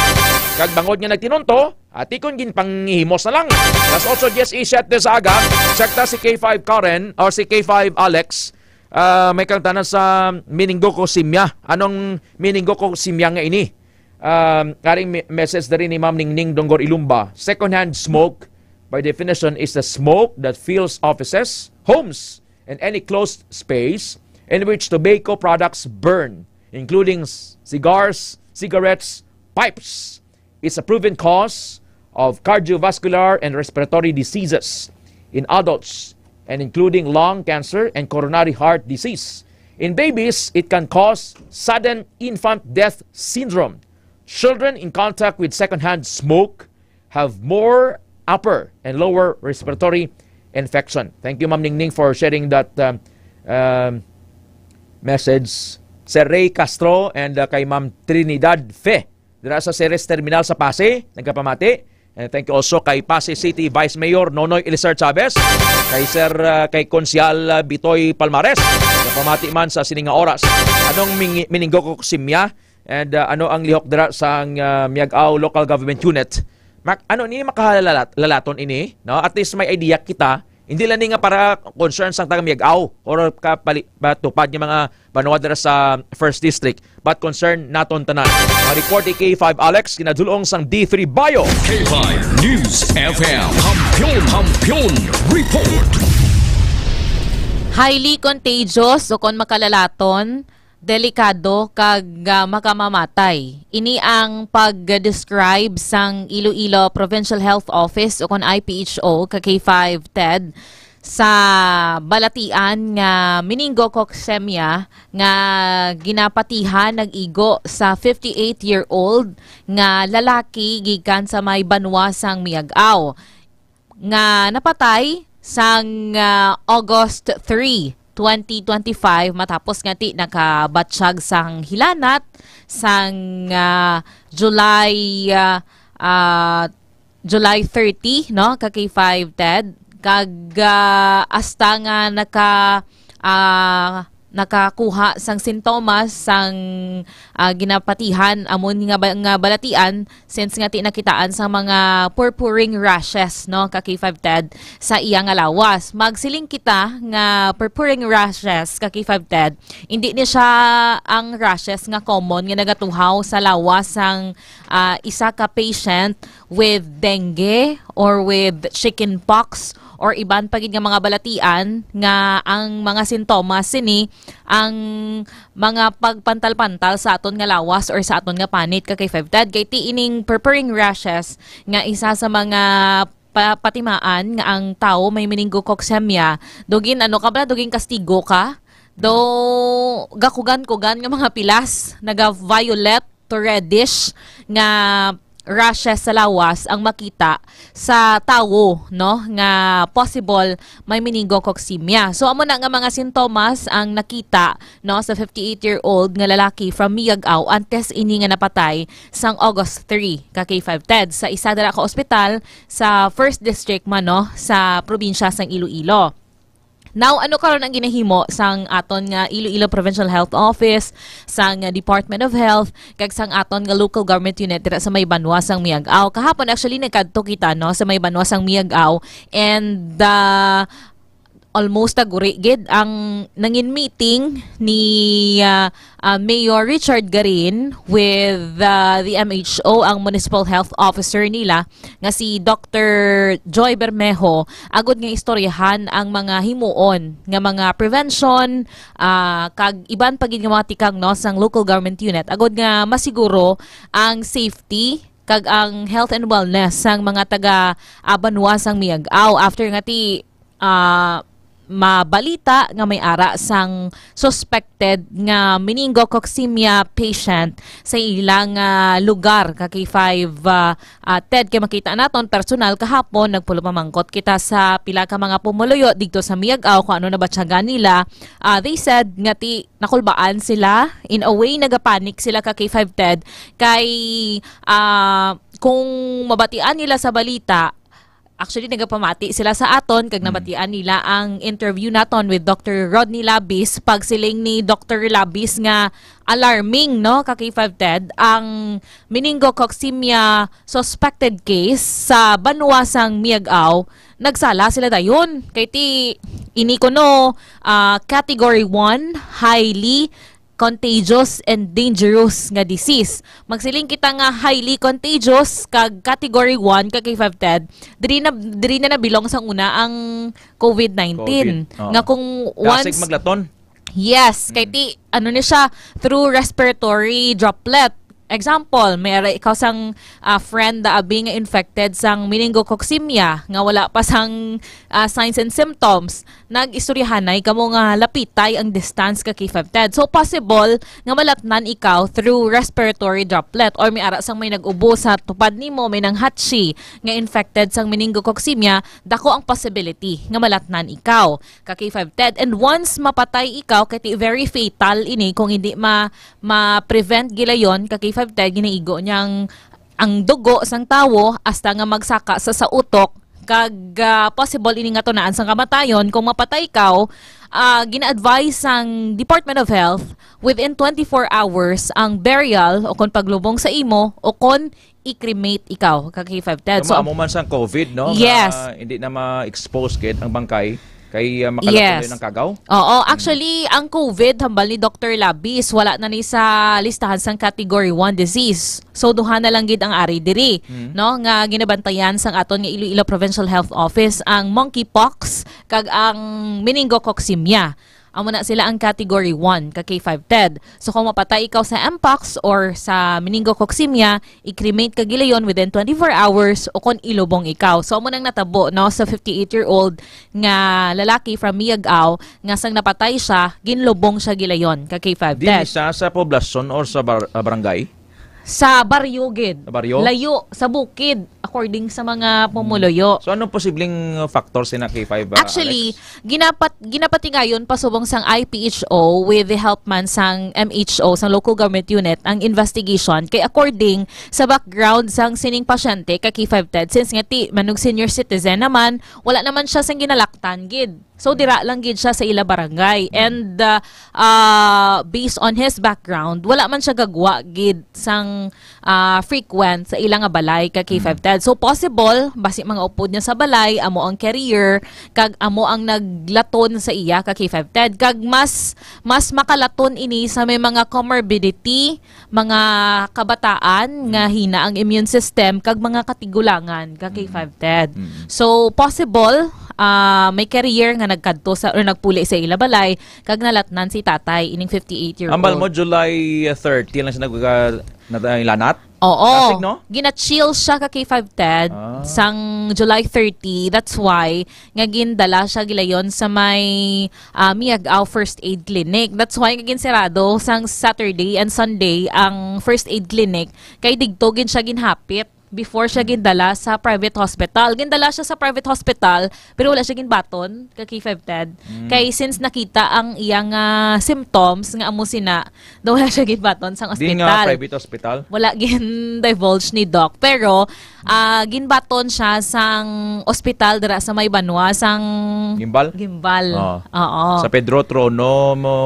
Kag bangod nga nagtinunto, ati kon ginpanghimos na lang. Alas otso diez y siete sa aga, sakta si K five Karen or si K five Alex, ah, may kangtanan sa meningococcemia. Anong meningococcemia nga ini? Um, karing me-, message diri ni Ma'am Ningning Dongor Ilumba. Secondhand smoke, by definition, is the smoke that fills offices, homes, and any closed space in which tobacco products burn, including s-, cigars, cigarettes, pipes. It's a proven cause of cardiovascular and respiratory diseases in adults, and including lung cancer and coronary heart disease. In babies, it can cause sudden infant death syndrome. Children in contact with secondhand smoke have more upper and lower respiratory infection. Thank you, Ma'am Ningning, for sharing that, um, um, message. Sir Ray Castro and, uh, kay Ma'am Trinidad Fe dira sa Ceres Terminal sa Passi, nagapamati. And thank you also kay Passi City Vice Mayor Nonoy Elizar Chavez, kay Sir, uh, kay Konsehal, uh, Bitoy Palmares, nagapamati man sa sini nga oras. Anong ming-, meningococcemia? And, uh, ano ang lihok dira sang, uh, Miag-ao Local Government Unit? Mak-, ano ni, makahalalaton ini, no? At least may idea kita. Hindi lang ni nga para concern sang taga Miag-ao or ka pali-, patupad nga mga banwa dira sa First District, but concern naton tanan. Ang report ni K five Alex, ginadulong sang D three Bio. K five News F M. Kampiyon, Kampiyon Report. Highly contagious o kon makalalaton, delikado kag, ah, makamamatay. Ini ang pag-describe sang Iloilo Provincial Health Office o kon I P H O ka K five Ted sa balatian nga meningococcemia nga ginapatihan nag-igo sa fifty-eight-year-old nga lalaki gikan sa may banwa sang Miag-ao nga napatay sang, ah, August three, twenty twenty-five, matapos nga ti nakabatsyag sang hilanat sang, ah, July, ah, ah, July thirty, no, ka K five Ted. Kag, ah, hasta nga naka, ah, nakakuha sang sintomas sang, ah, ginapatihan amon nga ba-, nga balatian, since nga ti nakitaan sa mga purpuring rashes, no, ka K five Ted, sa iya nga lawas. Magsiling kita nga purpuring rashes ka K five Ted, hindi ni siya ang rashes nga common nga nagatuhaw sa lawas sang, ah, isa ka patient with dengue or with chickenpox or iban pa gid nga mga balatian nga ang mga sintomas sini ang mga pagpantal-pantal sa aton nga lawas or sa aton nga panit ka K five Ted. Kay ti ining purpuring rashes nga isa sa mga pa-, patimaan nga ang tawo may meningococcemia, dugin ano ka ba, dugin kastigo ka. Do gakugan-kugan nga mga pilas, naga-violet to reddish nga rashes sa lawas ang makita sa tawo, no, nga possible may meningococcemia. So, amo na nga mga sintomas ang nakita, no, sa fifty-eight-year-old nga lalaki from Miagao antes ini nga napatay sang August three ka K five Ted sa isa dira ka ospital sa First District man, no, sa probinsya sang Iloilo. Now, ano karon ang ginahimo sang aton nga Iloilo Provincial Health Office, sang, uh, Department of Health, kag sang aton nga local government unit dira sa may banwa sang Miagao? Kahapon, actually, nagkadto kita, no, sa may banwa sang Miagao, and, uh, almost taguri gid ang nangin meeting ni, uh, uh, Mayor Richard Garin with, uh, the M H O, ang municipal health officer nila, nga si Doctor Joy Bermejo, agud nga istoryahan ang mga himuon nga mga prevention, ah, kag iban pa gid nga mga tikang, no, sang local government unit, agud nga masiguro ang safety kag ang health and wellness sang mga taga, ah, banwa sang Miagao after nga ti, ah, mabalita nga may ara sang suspected nga meningococcemia patient sa ilang, ah, lugar ka K five, ah, ah, Ted. Kay makita naton personal kahapon, nagpulupamangkot kita sa pila ka mga pumuluyo didto sa Miagao kung ano nabatyagan nila. Ah, they said nga ti nakulbaan sila, in a way nagapanic sila ka K five Ted kay, ah, kung mabatian nila sa balita, actually, nagapamati sila sa aton kag Mm. nabatian nila ang interview naton with Doctor Rodney Labis, pagsiling ni Doctor Labis nga alarming, no, ka K five Ted, ang meningococcemia suspected case sa banwa sang Miagao. Nagsala sila dayon kay ti ini kuno, ah, category one, highly contagious and dangerous nga disease. Magsiling kita nga highly contagious kag category one ka K five Ted, diri na, diri na nabilong sang una ang covid nineteen. Covid, oo. Nga kung Dasig once maglaton. Yes, kay Mm. ti, ano ni siya, through respiratory droplet. Example, may ara ikaw sang, ah, friend da abi nga infected sang meningococcemia nga wala pa sang, ah, signs and symptoms. Nag-istoryahanay kamo nga lapitay ang distance ka K five Ted. So, possible nga malatnan ikaw through respiratory droplet or may ara sang may nag-ubo sa tupad nimo, may nanghatsi nga infected sang meningococcemia, dako ang possibility nga malatnan ikaw ka K five Ted. And once mapatay ikaw, kay ti very fatal ini kung hindi ma-, ma-prevent gilayon ka K five Ted, ginaigo niyang ang dugo sang tawo hasta nga magsaka sa, sa utok, kag, ah, possible ini nga tunaan sang kamatayon. Kung mapatay ikaw, ah, gina-advise sang Department of Health within twenty-four hours ang burial o kon paglubong sa imo o kon i-cremate ikaw ka K five Ted. So, So, amo man sang covid, no, nga Yes. hindi na ma-expose gid ang bangkay kay, ah, makalaton Yes. din ang kagaw. Oo, Mm. actually, ang covid, hambal ni Doctor Labis, wala na ni sa listahan sang category one disease. So, duha na lang gid ang ari diri, Mm. no, nga ginabantayan sang aton nga Iloilo Provincial Health Office, ang monkeypox kag ang meningococcemia. Amo na sila ang category one ka K five Ted. So, kung mapatay ikaw sa mpox or sa meningococcemia, i-cremate ka gilayon within twenty-four hours o kon ilubong ikaw. So, amo nang natabo, no, sa fifty-eight-year-old nga lalaki from Miagao nga sang napatay siya, ginlubong siya gilayon ka K five Ted. Dinhi sa, sa poblasyon or sa bar-, ah, barangay? Sa baryo gid. Sa baryo? Layo, sa bukid, according sa mga pumuluyo. So, anong posibleng factor sina K five, ah, Actually, Alex? ginapat-, ginapatigayon pa subong sang I P H O with the help man sang M H O, sang local government unit, ang investigation. Kay according sa background sang sining pasyente ka K five Ted, since nga ti, manug senior citizen naman, wala naman siya sang ginalaktan gid. So, dira lang gid siya sa ila barangay. And, uh, uh, based on his background, wala man siya gagwa gid sang, uh, frequent sa ila nga balay ka K five Ted. So, possible, basi mga upod niya sa balay, amo ang carrier, kag amo ang naglaton sa iya ka K five Ted. Kag mas, mas makalaton ini sa may mga comorbidity, mga kabataan nga hina ang immune system, kag mga katigulangan ka K five Ted. So, possible, ah, may carrier nga nagkadto sa, or nagpuli sa ila balay, kag nalatnan si tatay, ining fifty-eight-year-old. Ambal mo, July thirty lang siya nagka-, nat-, ay, lanat? Oo. Traffic, no? Gina-chill siya ka K five Ted Ah. sang July thirty. That's why nga gindala siya gilayon sa may, ah, Miag-ao First Aid Clinic. That's why nga ginsirado sang Saturday and Sunday ang First Aid Clinic, kay digto gid siya ginhapit before siya gindala sa private hospital. Gindala siya sa private hospital, pero wala siya ginbaton ka K five Ted. Mm. Kay since nakita ang iyang, ah, symptoms nga amo sina, daw wala siya ginbaton sang Di nga ospital. Private hospital? Wala gin-divulge ni Doc. Pero, ah, ginbaton siya sang ospital dira sa may banwa sang Gimbal? Gimbal. Oo. Oo. Sa Pedro Trono mo,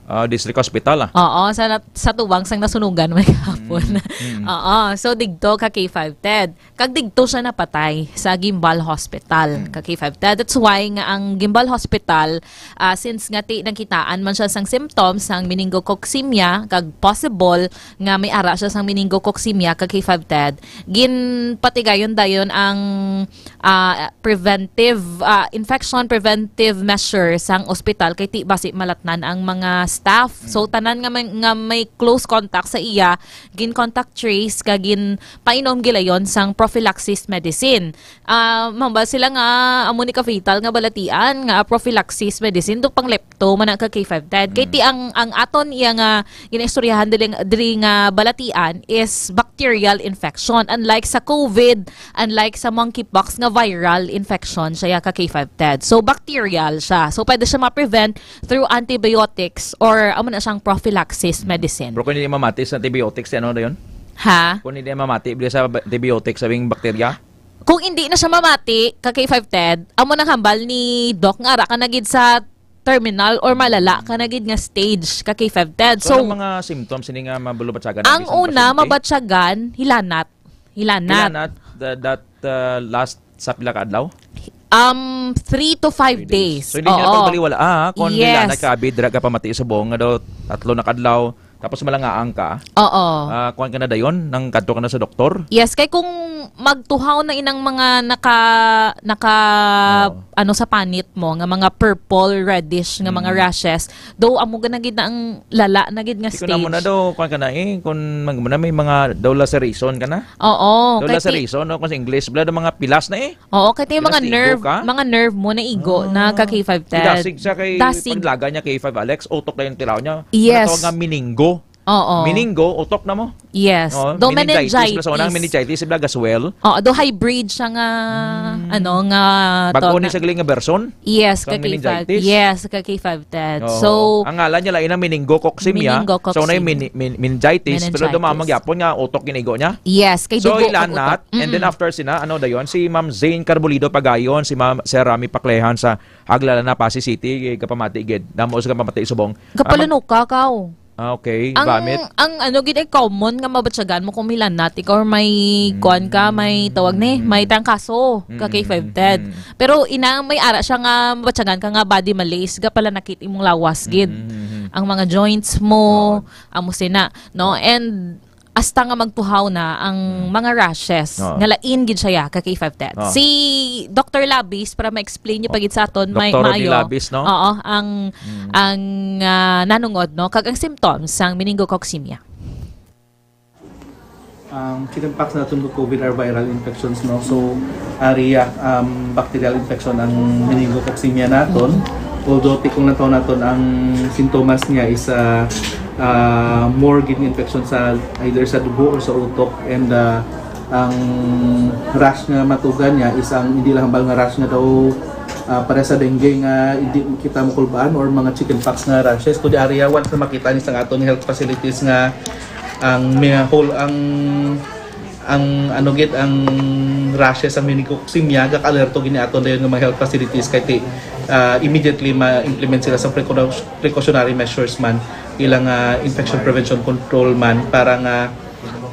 ah, District Hospital, ah. Oo, sa nat-, sa tubang sang nasunugan may kahapon. Mm, mm. Oo, so digto ka K five Ted. Kag digto siya napatay sa Gimbal Hospital, Mm. ka K five Ted. That's why nga ang Gimbal Hospital, ah, since nga ti-, nagkitaan man siya sang symptoms sang meningococcemia, kag possible nga may ara siya sang meningococcemia ka K five Ted, ginpatigayon dayon ang, ah, preventive, ah, infection preventive measure sang ospital kay ti basi malatnan ang mga staff. So, Mm. tanan nga may, nga may close contact sa iya, gin-contact trace kag ginpainom gilayon sang prophylaxis medicine. Ah, mambal sila nga amo ni ka-fatal nga balatian nga prophylaxis medicine do pang lepto man na ka K five Ted. Kay Mm. ti ang, ang aton iya nga ginaistoryahan diri, diri nga balatian is bacterial infection. Unlike sa COVID, unlike sa monkeypox nga viral infection siya ka K five Ted. So, bacterial siya. So, pwede siya ma-prevent through antibiotics or amo na siyang prophylaxis Mm. medicine. Pero kung hindi mamati sa antibiotics, ano na yun? Ha? Kung hindi mamati, bili sa ba-, antibiotics, sabing bakterya? Kung hindi na siya mamati, ka K five Ted, amo nang hambal ni Doc nga ara ka na gid sa terminal or malala ka na gid nga stage ka K five Ted. So, So, anong mga symptoms ini nga mabalubatsagan ang ang isang una, pasyente? Mabatyagan, hilanat. Hilanat. Hilanat, the, that, uh, last sa pila ka adlaw? Um, three to five Three days. days. So, hindi niya Oo. pagbaliwala, ah, kung Yes. hilanat ka, abid, dira ka pamati subong, nga daw, tatlo na ka adlaw, tapos malangaang ka. Oo. Ah, kuwan ka na dayon, nang kadto ka na sa doktor? Yes, kay kung magtuhaw na inang mga naka, naka, Oo. ano, sa panit mo, nga mga purple, reddish, nga mga Mm. rashes, do amo ga na gid na ang lala na gid nga Di ko na mo na stage. daw, kuwan ka na eh, kung mag-, mo na may mga daw laceration ka na. Oo, Daw kay ti- laceration, no? Kung sa English, bala daw mga pilas na eh. Oo, kay ti mga Pinastigo nerve, ka? mga nerve mo na igo na Ah. ka K five Ted. Dasig siya kay Dasig. paglaga niya K five Alex, utok na yung tilaw niya. Yes. Ano tawag nga meningo? Oo. Meningo, utok na mo. Yes. Oo, Do meningitis, meningitis. Plus unang meningitis, bala gaswell. Oo, do hybrid siya nga, Hmm. ano, nga Bago tawag ni na. sa galing nga version? Yes, Sa ka K five. meningitis? Yes, ka K five Ted. Oo. So, Ang ngalan niya lang, inang meningococcemia. Meningococcemia. So, na yung mini-, min-, meningitis, pero Meningitis. dumamang yapon nga utok ginigo niya. Yes, kay So, dugo ang ilanat, utok. and then Mm-mm. after sina, ano dayon, si Ma'am Zane Carbolido Pagayon, si Ma'am Sir Rami Paklehan sa Aglala na, Passi City, eh, kapamati gid. Damo sa kapamati subong. Kapalanuka ka, oh. Ah, okay. Ang, Vomit. ang ano gid ay common nga mabatyagan mo kung milanat ikaw or may Mm. kuwan ka, may tawag ni, may Mm. trangkaso ka Mm, K five Ted. mm. Pero ina, may ara siya nga mabatyagan ka nga body malaise, ga pala nakit imong lawas gid. Mm, mm, mm. Ang mga joints mo, Oo. amo sina, no? And hasta nga magtuhaw na ang Mm. mga rashes, Oo. nga lain gid siya ka K five Ted. Oo. Si Doktor Labis, para ma-explain niyo pa gid sa aton, may Doktor Rodi maayo. Labis, no? Oo, ang, Mm. ang, ah, nanungod, no? Kag ang symptoms sang meningococcemia. Ang chickenpox naton kag COVID are viral infections, no? So, ari, ah, um, bacterial infection ang meningococcemia naton. Although, ti kung lantaw naton, ang sintomas niya is, ah, ah, more gid nga infection sa, either sa dugo or sa utok. And, ah, ang rash nga matugan niya is ang hindi lang hambal nga rash nga daw, ah, para sa dengue nga hindi kita makulbaan or mga chickenpox nga rashes. Kundi ari, ah, once na makita ni sa aton health facilities nga ang mga whole, ang, ang ano gid, ang rashes, ang meningococcemia, gaka-alerto gid ni aton dayon nga mga health facilities kay ti, ah, immediately ma-implement sila sa precau-, precautionary measures man, ilang, ah, infection prevention control man, para nga,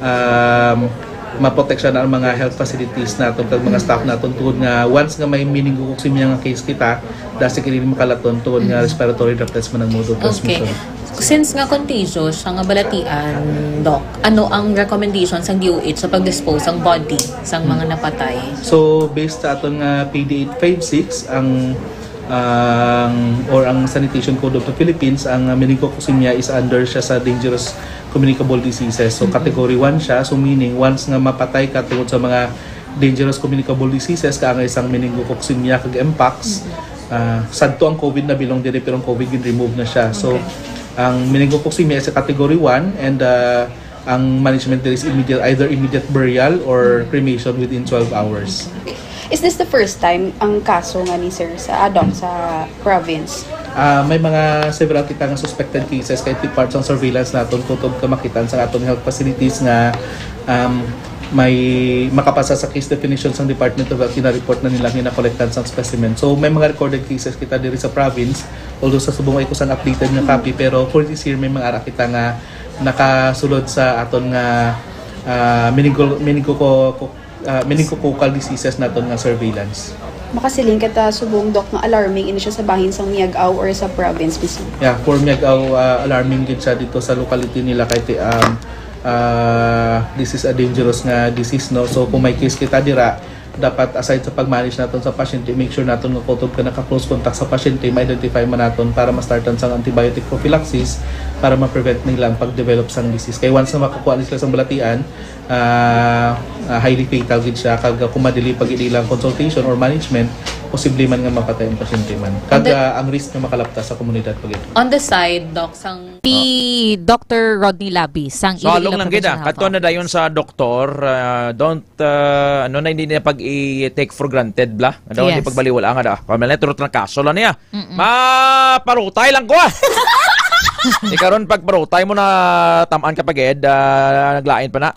um, maproteksyon ang mga health facilities naton kag mga staff naton, tungod nga once nga may meningococcemia nga case kita, dasi kini makalaton tungod nga respiratory droplets man ang mode of transmission. Since nga contagious siya nga balatian, Doc, ano ang recommendation sang D O H sa pag-dispose sang body sang mga napatay? So, based sa aton nga P D eight five six, ang, ang, or ang Sanitation Code of the Philippines, ang, uh, meningococcemia is under siya sa dangerous communicable diseases. So, category one siya. So, meaning, once nga mapatay ka tungod sa mga dangerous communicable diseases, kaangay sang meningococcemia kag mpox, ah, sadto ang COVID na belong diri, pero ang COVID gin-remove na siya. So, ang meningococcemia is a category one, and, ah, ang management diri is immediate, either immediate burial or cremation within twelve hours. Is this the first time ang kaso nga ni Sir sa, ah, Doc, sa province? Ah, may mga several kita nga suspected cases kay ti part sang surveillance naton, kutob ka makitaan sa aton health facilities nga, um, may makapasa sa case definition sang Department of Health, gina-report na nila, gina-collectan sang specimen. So, may mga recorded cases kita diri sa province, although sa subong ay kusang updated nga copy, pero for this year may mga ara kita nga nakasulod sa aton nga, ah, meningo-, meningoco-, ah, meningococcal diseases naton nga surveillance. Makasiling kita subong, Doc, nga alarming ini siya sa bahin sang Miag-ao or sa province mismo? Yeah, for Miag-ao, ah, alarming gid siya dito sa locality nila kay ti-, um, ah, this is a dangerous nga disease, no? So kung may case kita dira, dapat aside sa pag-manage naton sa pasyente, make sure naton nga kutob ka naka-close contact sa pasyente, ma-identify man naton para ma-startan sang antibiotic prophylaxis para ma-prevent nila ang pag-develop sang disease. Kay once na makakuha ni sila sang balatian, ah, ah, highly fatal gid siya, kag kung madili pa gid ilang consultation or management, posible man nga mapatay ang pasyente man. Kag, ah, ang risk nga makalapta sa komunidad pa gid. On the side, Doc, sang si Doctor Rodney Labi sang So, Iloilo along lang gid, Provincial ah. Health Kadto na Office. Dayon sa doktor, ah, don't, ah, ano na, hindi na pag i-take for granted, bla? Ano, hindi Yes. pagbaliwala nga da. Pamela, turot na kaso lang niya. Maparutay lang ko, ah. Di karon pagparutay mo na tamaan ka pag-ed, ah, naglain pa na.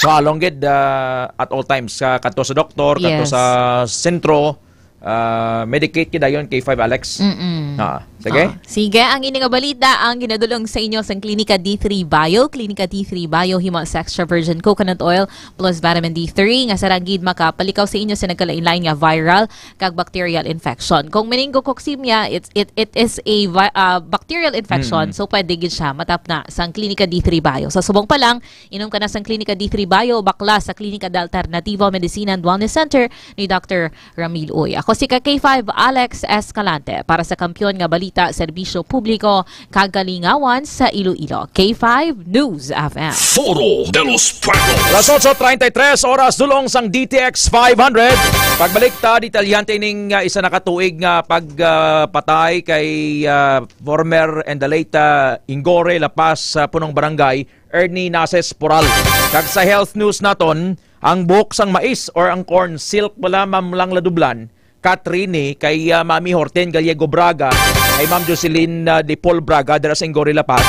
So, along gid, ah, at all times, ah, kadto sa doktor, kadto Yes. sa sentro, ah, medicate gid dayon K five, Alex. Mm-mm. Ah, sige. Ah, sige, ang ini nga balita ang ginadulong sa inyo sang Klinika D three Bio. Klinika D three Bio, himo sa extra virgin coconut oil plus vitamin D three nga sarang gid makapalikaw sa inyo sa nagkalain-lain nga viral kag bacterial infection. Kung meningococcemia, it's, it, it is a vi-, ah, bacterial infection, Mm. so pwede gid siya matapna sang Klinika D three Bio. Sa subong pa lang, inom ka na sang Klinika D three Bio, bakla sa Klinika de Alternativo Medicina and Wellness Center ni Doctor Ramil Uy. Ako si ka K five Alex Escalante para sa Kampiyon nga Balita, Serbisyo Publiko, kag Kalingawan sa Iloilo. K five News F M. Foro de los Pueblos. Las otso treinta y tres oras, dulong sang D T X five hundred. Pagbalik ta, detalyante ning, ah, isa na ka tuig nga pag, ah, patay kay, ah, former and the late, ah, Ingore La Paz, ah, punong barangay, Ernie Naces Poral. Kag sa health news naton, ang buhok sang mais or ang corn silk bala, Ma'am Langla Dublan, Katrini, kay, ah, Mami Horten Gallego Braga, kay Ma'am Jocelyn, ah, De Paul Braga, dira sa Ingore, La Paz,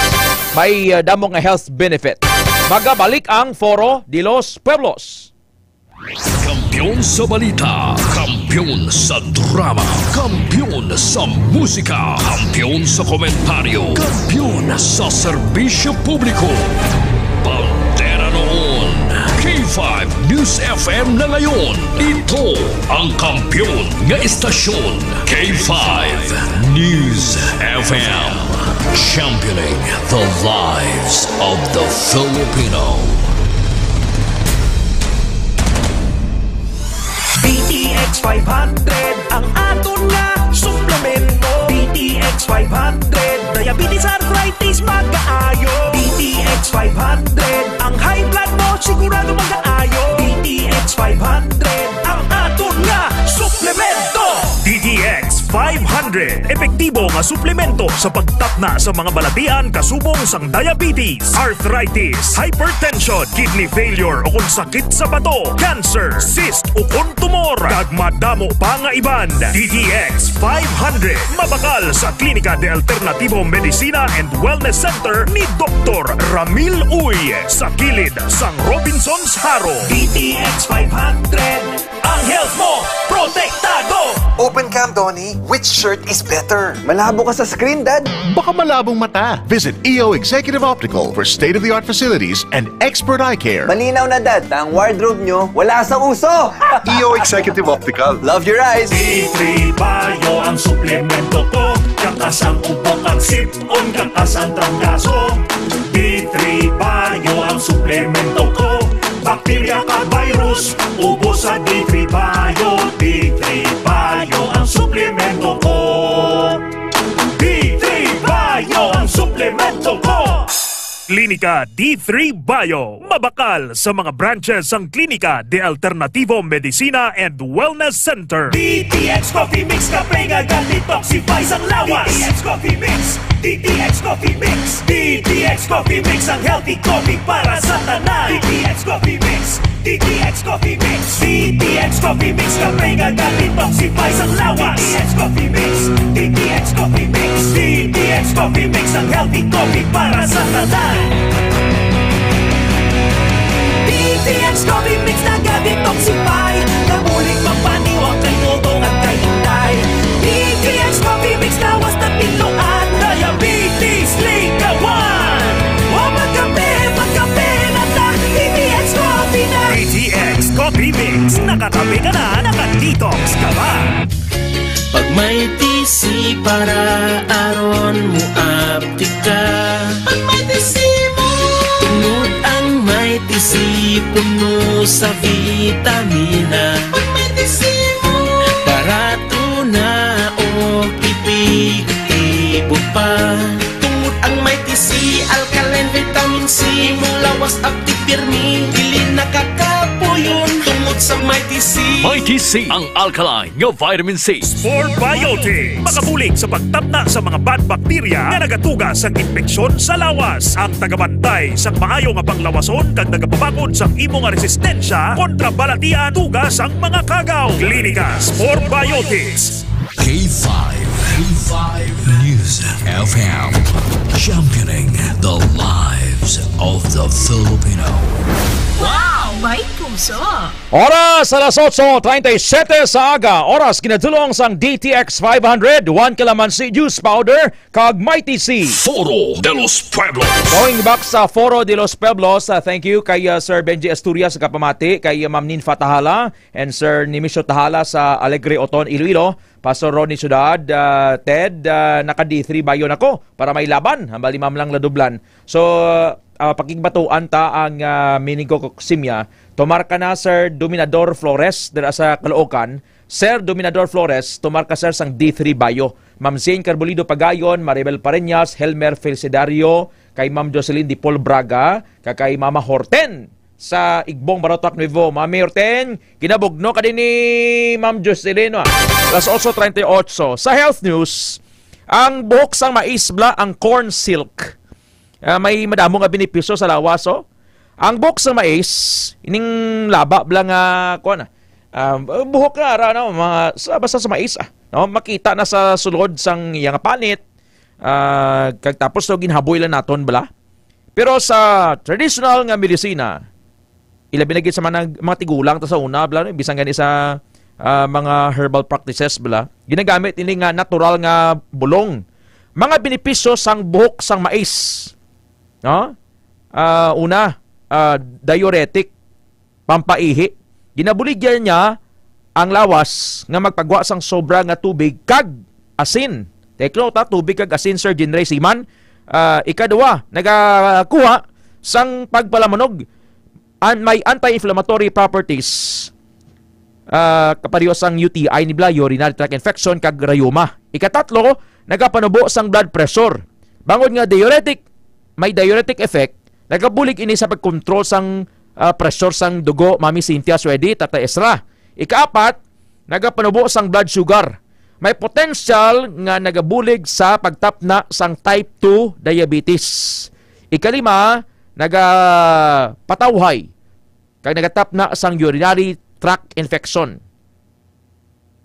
may, ah, damo nga health benefit. Magabalik ang Foro de los Pueblos. Kampiyon sa balita, kampiyon sa drama, kampiyon sa musika, kampiyon sa komentaryo, kampiyon sa serbisyo publiko. Bandera noon, K five News F M na ngayon. Ito ang kampiyon nga istasyon, K five News F M. Championing the lives of the Filipino. D T X five hundred ang aton nga suplemento. D T X five hundred, diabetes, arthritis, magkaayo. D T X five hundred, ang high blood mo sigurado magkaayo. D T X five hundred ang aton nga suplemento. D T X five hundred, epektibo nga suplemento sa pagtapna sa mga balatian kasubong sang diabetes, arthritis, hypertension, kidney failure o kon sakit sa bato, cancer, cyst o kon tumor, kag madamo pa nga iban. D T X five hundred, mabakal sa Klinika de Alternativo Medicina and Wellness Center ni Doktor Ramil Uy, sa kilid sang Robinsons Jaro. D T X five hundred. Ang health mo, protektado! Open cam, Donnie. Which shirt is better? Malabo ka sa screen, Dad. Baka malabong mata. Visit E O Executive Optical for state-of-the-art facilities and expert eye care. Malinaw na, Dad, na ang wardrobe nyo wala sa uso. E O Executive Optical. Love your eyes. D three Bio ang suplemento ko. Kakas ang ubo kag sip-on, kakas ang trangkaso. D three Bio ang suplemento ko. Bakterya kag virus, ubos sa D three Bio. D three Bio ang suplemento ko. D three Bio ang suplemento ko. Klinika D three Bio. Mabakal sa mga branches sang Klinika de Alternativo Medicina and Wellness Center. D T X Coffee Mix, kape nga ga-detoxify sang lawas. D T X Coffee Mix, D T X Coffee Mix, D T X Coffee Mix, ang healthy coffee para sa tanan. D T X Coffee Mix, D T X Coffee Mix, D T X Coffee Mix, kape nga ga-detoxify sang lawas. D T X Coffee Mix, D T X Coffee Mix, D T X Coffee Mix, ang healthy coffee para sa tanan. D T X Coffee Mix naga-detoxify, nabulig magpaniwang kay dugo kag kay inday. D T X Coffee Mix lawas na tinluan, diabetes, likawan. Wa magkape, magkape na ta, D T X Coffee na. D T X Coffee Mix, nakakape ka na, naka-detox ka pa. Pag may T C para aron mo aptika. Pag may T C mo. Tungod ang may T C puno sa vitamina. Pag may T C mo. Barato na o epektibo pa. Tungod ang may T C, alkaline vitamin C, mula was active pirmi, dili nakakapuyon. Tungod sa may T C. May T C, ang alkaline nga vitamin C. Spore Biotics, makabulig sa pagtapna sa mga bad bacteria nga nagatuga sang impeksyon sa lawas. Ang tagabantay sang maayo nga panglawason kag nagapabakod sang imo nga resistensya kontra balatian tuga sang mga kagaw. Klinika Spore Biotics. K five, K five News F M, championing the lives of the Filipino. Wow! May puso! Oras, alas otso treinta y siete sa aga. Oras, ginadulong sang D T X five hundred, One Calamansi Juice Powder, kag Mighty C. Foro de los Pueblos. Going back sa Foro de los Pueblos, ah, thank you kay, ah, Sir Benji Asturias sa kapamati, kay, ah, Ma'am Ninfa Tahala, and Sir Nimisyo Tahala sa Alegre Oton, Iloilo, Pastor Ronnie Ciudad, ah, Ted, ah, naka D three Bio na ko para may laban, hambal ni Ma'am lang ladublan. So, ah, pakigbatuan ta ang, ah, meningococcemia. Tumar ka na, Sir Dominador Flores, dira sa Caloocan. Sir Dominador Flores, tumar ka, sir, sang D three Bio. Ma'am Zane Carbolido Pagayon, Maribel Pareñas, Helmer Felicidario, kay Ma'am Jocelyn Dipol Braga, kag kay Mama Horten sa Igbong, Barotac, Nuevo. Mami Horten, kinabugno ka din ni Ma'am Jocelyn, ah. Alas otso treinta y ocho. Sa health news, ang buhok sang mais bala, ang corn silk, ah, may madamo nga benepisyo sa lawas, oh. Ang buhok sang mais, ining laba bala nga, kuwan, ah, buhok nga ara, no, mga, sa, basta sa mais, ah, no, makita na sa sulod sang iya nga panit, ah, kag tapos, no, ginhaboy lang naton bala. Pero sa traditional nga medisina, ilabi na gid sa mga, mga tigulang ta sa una, bala, no, bisan gani sa, ah, mga herbal practices, bala, ginagamit ini nga natural nga bulong. Mga benepisyo sang buhok sang mais, no? Ah, una, ah, diuretic, pampaihi. Ginabuligyan niya ang lawas nga magpagwa sang sobra nga tubig kag asin. Take note, ha, tubig kag asin, Sir Jinray Siman. Ah, ikaduha, nagakuha sang pagpalamanog. An-, may anti-inflammatory properties, ah, kapareho sang U T I ni bala, urinary tract infection, kag rayuma. Ikatatlo, nagapanubo sang blood pressure. Bangod nga diuretic, may diuretic effect, nagabulig ini sa pagkontrol sang, ah, pressure sang dugo, Mami Cynthia Suedi, Tata Ezra. Ikaapat, nagapanubo sang blood sugar. May potensyal nga nagabulig sa pagtapna sang type two diabetes. Ikalima, nagapatawhay kag nagatapna sang urinary tract infection.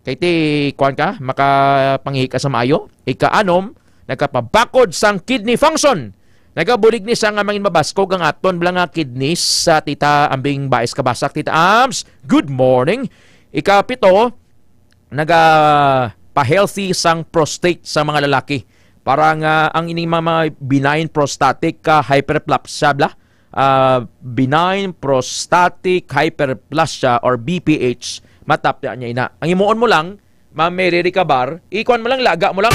Kay ti, kuwan ka, makapangihi ka sa maayo. Ikaanom, nagapabakod sang kidney function. Nagabulig ni sa nga mangin mabaskog ang aton bala nga kidneys sa Tita Ambing Baez Kabasak. Tita Ambs, good morning. Ikapito, nagapahealthy sang prostate sa mga lalaki. Para nga ang ining mga benign prostatic, ah, hyperplasia bla, ah, benign prostatic hyperplasia or B P H, matapya niya ina. Ang himuon mo lang, Ma'am Mary Ricabar, ikuan mo lang, laga mo lang.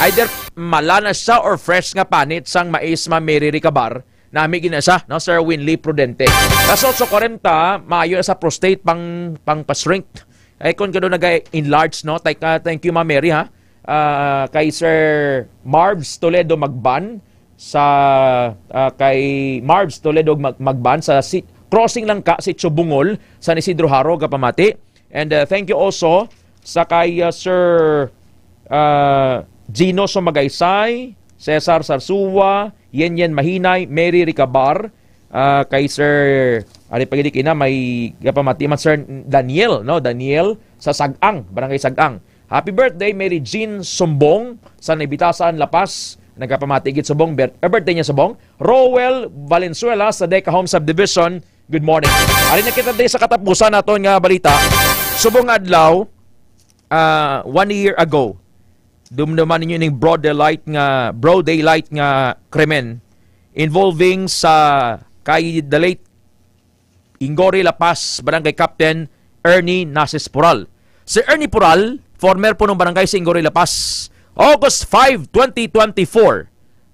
Either mala na siya or fresh nga panit sang mais, Ma'am Mary Ricabar, nami gina siya, no, Sir Winley Prudente. Sa otso kwarenta, maayo na sa prostate pang, pang pa-shrink. Ay, kung gano'n nag-enlarge, no? Thank, ah, thank you, Ma'am Mary, ha? Ah, kay Sir Marvs Toledo Magban, sa, ah, kay Marvs Toledo Mag-, Magban sa si-, crossing lang ka, Sitio Bungol, San Isidro Jaro, gapamati. And, ah, thank you also sa kay, ah, Sir, ah, Gino Sumagaysay, Cesar Sarsua, Yen Yen Mahinay, Mary Ricabar, ah, kay Sir, ari pa gid ina, may gapamati man, Sir Daniel, no? Daniel sa Sag-ang, Barangay Sag-ang. Happy birthday, Mary Jean Sumbong, sa Nabitasan, La Paz. Nagapamati gid Sumbong, bir-, eh, birthday niya Sumbong. Roel Valenzuela sa Deca Home Subdivision. Good morning. Ari na kita, day, sa katapusan naton nga balita. Subong adlaw, ah, one year ago, dumduman ninyo ning broad daylight nga, broad daylight nga krimen involving sa kay the late Ingory La Paz, Barangay Captain Ernie Nasis Pural. Si Ernie Pural, former punong barangay sa Ingory La Paz, August five, twenty twenty-four,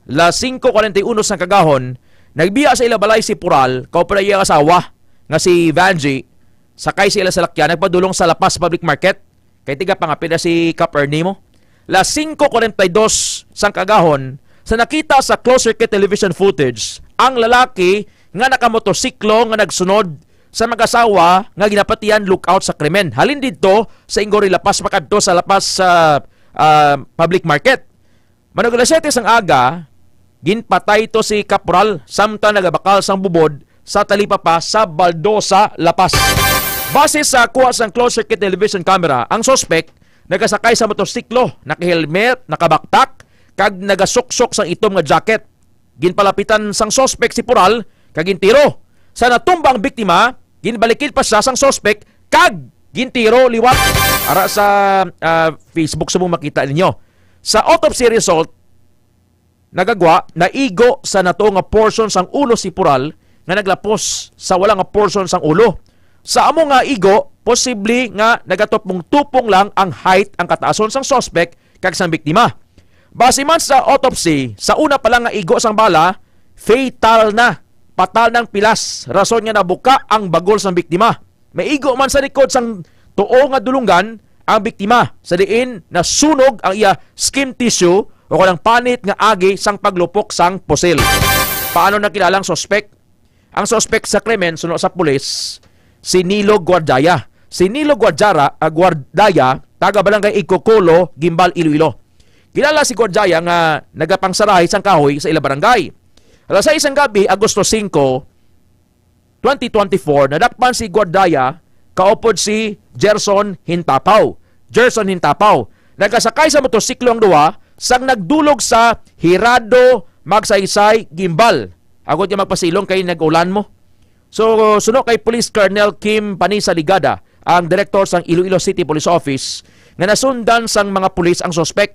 las singko kwarenta y uno sang kagahon, nagbiya sa ila balay si Pural kauban ang iyang asawa nga si Vangie, sakay sa ila salakyan, nagpadulong sa La Paz Public Market. Kay tigapangapil na si Kap Ernie mo. Las singko kwarenta y dos sang kagahon, sa nakita sa closed circuit television footage, ang lalaki nga nakamotorsiklo nga nagsunod sa mag-asawa nga ginapatihan lookout sa krimen. Halin didto sa Ingory La Paz, makadto sa La Paz, ah, ah, Public Market. Manugod alas siyete sang aga, ginpatay to si Kaporal samtang nagabakal sang bubod sa talipapa sa Baldosa, La Paz. Base sa kuha sang closed circuit television camera, ang suspek nagasakay sa motorsiklo, naka-helmet, nakabaktak, kag nagasuksok sang itom nga jacket. Ginpalapitan sang suspek si Pural kag gintiro. Sa natumba ang biktima, ginbalikid pa siya sang suspek kag gintiro liwat. Ara sa, ah, Facebook sa mo makita ninyo. Sa autopsy result, nagagwa, naigo sa natuo nga portion sang ulo si Pural nga naglapos sa wala nga portion sang ulo. Sa amo nga igo, posible nga nagatupong-tupong lang ang height, ang kataason sang suspek kag sang biktima. Base man sa autopsy, sa una pa lang nga igo sang bala, fatal na, patal na ang pilas, rason nga nabuka ang bagol sang biktima. May igo man sa likod sang tuo nga dulonggan ang biktima, sa diin nasunog ang iya skin tissue o kanang panit nga agi sang paglupok sang pusil. Paano nakilala ang suspek? Ang suspek sa krimen, suno sa pulis, si Nilo Guardaya. Si Nilo Guardara, ah, Guardaya, taga Barangay Igcoculo, Guimbal, Iloilo. Kilala si Guardaya nga nagapangsarahi sang kahoy sa ila barangay. Alas sais sang gabi, Agosto singko, twenty twenty-four, nadakpan si Guardaya kaupod si Gerson Hintapaw. Gerson Hintapaw. Nagasakay sa motorsiklo ang duha sang nagdulog sa Hirado, Magsaysay, Guimbal. Agod nga magpasilong kay nag-ulan mo. So, suno kay Police Colonel Kim Panisa Ligada, ang direktor sang Iloilo City Police Office, nga nasundan sang mga pulis ang suspek.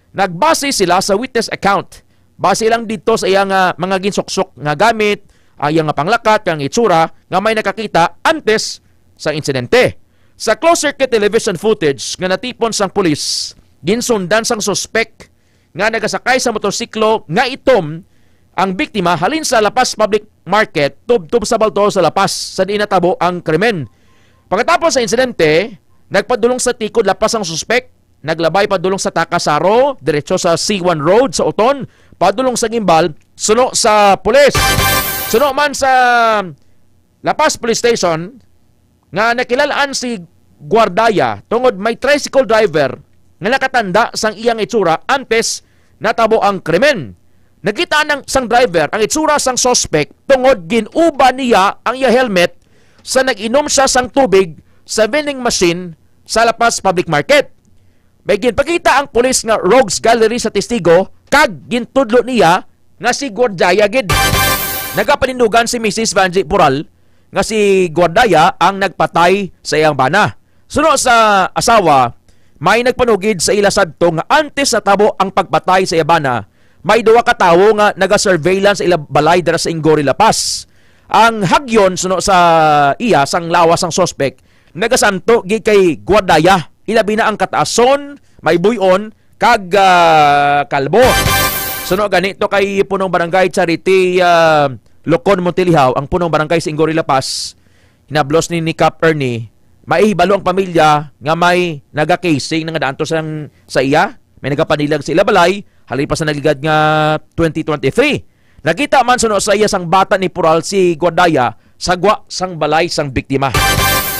Nagbase sila sa witness account. Base lang didto sa iya nga mga ginsuksok nga gamit, ang iya nga panglakat, kag ang itsura nga may nakakita antes sa insidente. Sa closed circuit television footage nga natipon sang pulis, ginsundan sang suspek nga nagasakay sa motorsiklo nga itom ang biktima halin sa La Paz Public Market, tubtob sa Balto sa La Paz, sa diin natabo ang krimen. Pagkatapos sa insidente, nagpadulong sa Tikod, La Paz ang suspek. Naglabay padulong sa Takasaro, diretso sa C one Road sa Oton, padulong sa Guimbal, suno sa pulis. Suno man sa La Paz Police Station, nga nakilalaan si Guardaya tungod may tricycle driver nga nakatanda sang iyang itsura antes natabo ang krimen. Nakita nang sang driver ang itsura sang suspek tungod gin-uban niya ang iya helmet sa nag-inom siya sang tubig sa vending machine sa La Paz Public Market. May ginpakita ang pulis nga rogues gallery sa testigo kag gintudlo niya nga si Guardaya gid. Nagapanindugan si Missus Vangie Pural nga si Guardaya ang nagpatay sa iyang bana. Suno sa asawa, may nagpanugid sa ila sadto nga antes natabo ang pagpatay sa iya bana, may duha ka tawo nga nagasurveillance sa ila balay dira sa Ingory, La Paz. Ang hagyon, suno sa iya, sang lawas sang suspek, nagasanto gid kay Guardaya, ilabi na ang kataason, may buy-on, kag, ah, kalbo. Suno gani to kay Punong Barangay Charity, ah, Locon Montilihaw, ang Punong Barangay sa Ingory, La Paz, hinablos ni, ni Cap Ernie, maihibalo ang pamilya nga may naga-casing na nga daan to sang, sa iya, may nagapanilag sa ila balay, halin pa sa nagligad nga twenty twenty-three. Nakita man suno sa iya sang bata ni Pural si Guardaya sa gwa sang balay sang biktima.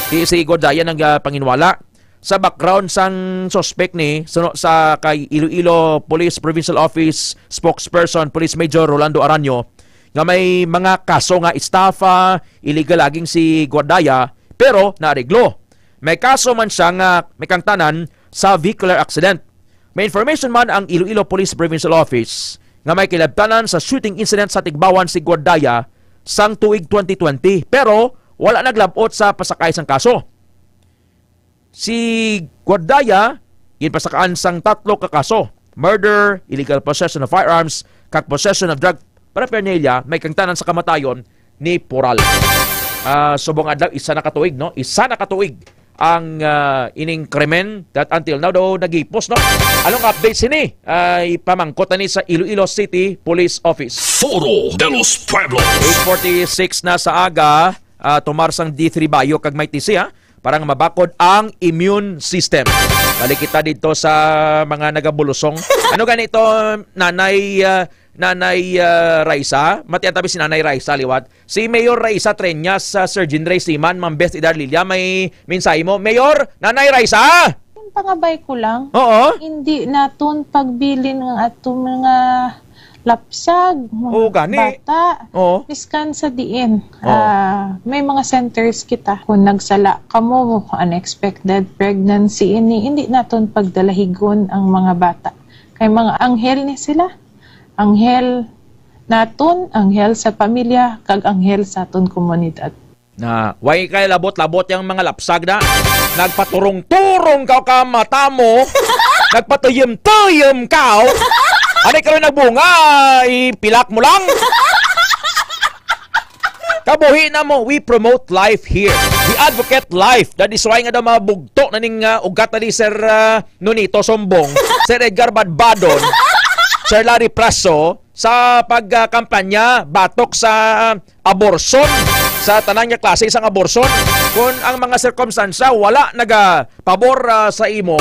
Si, si Guardaya nang, ah, panginwala. Sa background sang suspek ni, suno sa kay Iloilo Police Provincial Office Spokesperson Police Major Rolando Aranyo, nga may mga kaso nga estafa, illegal logging si Guardaya, pero naareglo. May kaso man siya nga may kangtanan sa vehicular accident. May information man ang Iloilo Police Provincial Office nga may kilabtanan sa shooting incident sa Tigbawan si Guardaya sang tuig twenty twenty, pero wala naglabot sa pasakay sang kaso. Si Guardaya ginpasakaan sang tatlo ka kaso: murder, illegal possession of firearms, kag possession of drug paraphernalia, may kangtanan sa kamatayon ni Pural. Ah, subong adlaw, isa na ka tuig, no? Isa na ka tuig ang, ah, ining krimen that until now daw nagipos, no? Anong update sini? Ah, ipamangkot ani sa Iloilo City Police Office. Foro de los Pueblos. Eight forty-six na sa aga, ah, tumar sang D three Bayo kag may T C, ha? Para nga mabakod ang immune system. Balik kita dito sa mga nagabulusong. Ano gani to, Nanay, ah, Nanay, ah, Raisa? Matian tabi si Nanay Raisa liwat. Si Mayor Raisa Treñas, sa Sir Jean Ray Siman, Ma'am Beth Idarlilia, may mensahe mo. Mayor, Nanay Raisa! Yung pangabay ko lang, Oo. hindi naton pagbilin ang ato mga lapsag, mga Oo, gani. bata, Oo. miskan sa diin. Oo. Ah, may mga centers kita. Kung nagsala ka mo, unexpected pregnancy ini, hindi naton pagdalahigon ang mga bata. Kay mga anghel ni sila. Anghel naton, anghel sa pamilya, kag anghel sa aton komunidad. Na, way kay labot-labot yang mga lapsag na. Nagpaturong-turong ka ka mata mo. Nagpatuyom-tuyom ka, oh. Ano karon nagbunga? Ipilak mo lang. Kabuhi na mo, we promote life here. We advocate life. That is why nga daw mabugto na ning, ah, ugat na ni Sir, ah, Nonito Sombong, Sir Edgar Badbadon, Sir Larry Preso, sa pagkampanya batok sa abortion, sa tanan nga klase sang abortion. Kung ang mga sirkumstansya wala nagapabor, ah, sa imo,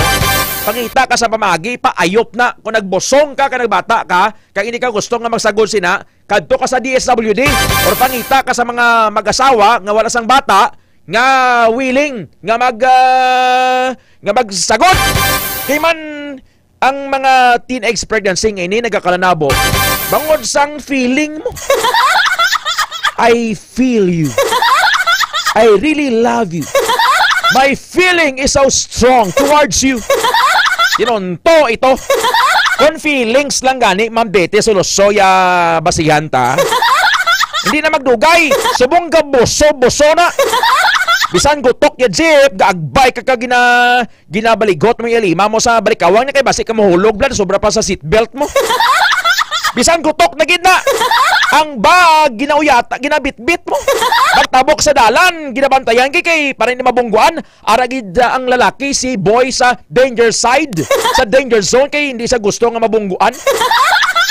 pangita ka sa pamagi, paayop na. Kung nagbusong ka, ka nagbata ka, kag hindi ka gusto nga magsagod sina, kadto ka sa D S W D or pangita ka sa mga mag-asawa nga wala sang bata nga willing nga mag, ah, nga magsagod. Kay man, ang mga teenage pregnancy nga ini nagakalanabo bangod sang feeling mo. I feel you. I really love you. My feeling is so strong towards you. Tinunto ito. Kung feelings lang gani, Ma'am Betty Solosoy, ah, basihan ta. Hindi na magdugay. Subong ka buso-buso na. Bisan gutok ya jeep, gaagbay ka ka gina-, ginabaligot mo yung lima mo sa balikawang niya kay basi ka mahulog, blad, sobra pa sa seatbelt mo. Bisan gutok na gid na. Ang bag, ginauyata, ginabitbit mo. Magtabok sa dalan, ginabantayan kay, kay para hindi mabungguan. Ara gid, ah, ang lalaki, si boy sa danger side, sa danger zone, kay hindi siya gusto nga mabungguan.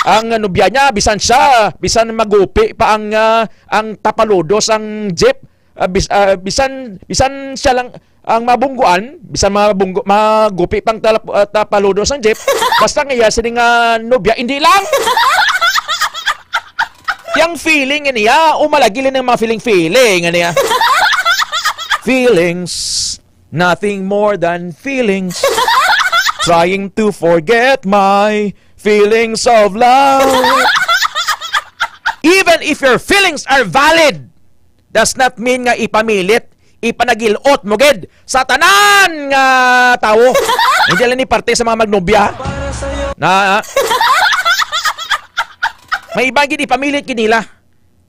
Ang nobya niya, bisan siya, bisan magupi pa ang, ah, ang tapaludos ang jeep, ah, bis-, ah, bisan, bisan siya lang ang mabungguan, bisan mabunggu-, magupi pang talap-, ah, tapaludos ang jeep, basta nga iya sini nga nobya, hindi lang. Yang feeling niya, umalagi lang ng mga feeling-feeling niya. Feelings, nothing more than feelings. Trying to forget my feelings of love. Even if your feelings are valid, does not mean nga ipamilit, ipanagilot mo gid sa tanan nga tawo. Hindi lang ni parte sa mga magnobya. Na, may iba gid ipamilit gid nila.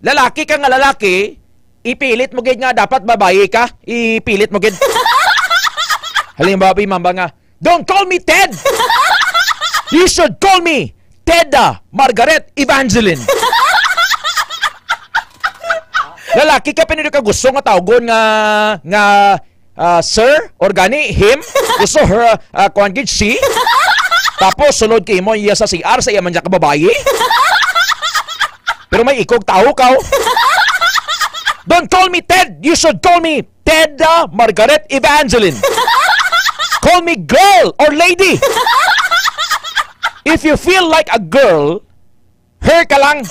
Lalaki ka nga lalaki, ipilit mo gid nga dapat babayi ka, ipilit mo gid. Halimbawa, bi, mamba nga, "Don't call me Ted! You should call me Teda Margaret Evangeline." Lalaki ka, pero di ka gusto nga tawgon nga, nga, ah, sir, or gani, him. Gusto her, ah, kuwan gid, she. Tapos, sulod kay mo, iya sa C R, sa iya man niya ka babayi. Pero may ikog tao ka, oh. "Don't call me Ted. You should call me Teda Margaret Evangeline. Call me girl or lady. If you feel like a girl, her ka lang.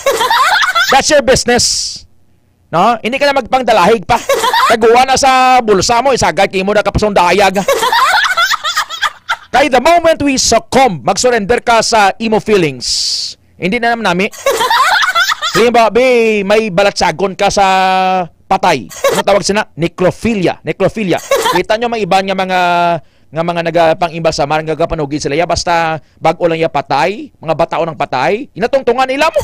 That's your business." No? Hindi ka na magpangdalahig pa. Taguan na sa bulsa mo, isagad kay mo na kapasundayag. Kay the moment we succumb, mag-surrender ka sa imo feelings. Hindi na naman nami. Halimbawa, bi, may balatsagon ka sa patay. Ano tawag sina? Necrophilia. Necrophilia. Kita nyo may iban nga mga, nga mga nagapang-imbal sa mar, nga gapanugid sila. Ya, basta bago lang ya patay, mga bataon ang patay, inatungtungan nila mo.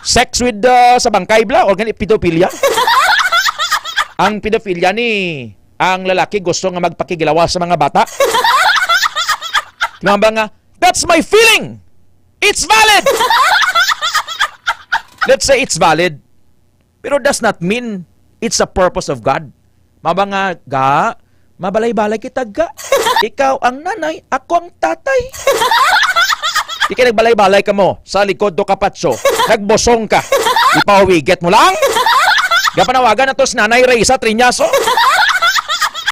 Sex with, uh, sa bangkay, bla, or gani, pedophilia. Ang pedophilia ni, ang lalaki gusto nga magpakigilawas sa mga bata. Tingnan ba nga, "That's my feeling! It's valid!" Let's say it's valid, pero does not mean it's a purpose of God. Maba nga, "Ga, mabalay-balay kita, ga. Ikaw ang nanay, ako ang tatay." Di ka nagbalay-balay ka mo sa likod do kapatso. Nagbusong ka. Ipawigit mo lang. Gapanawagan na to si Nanay Reysa Triñaso.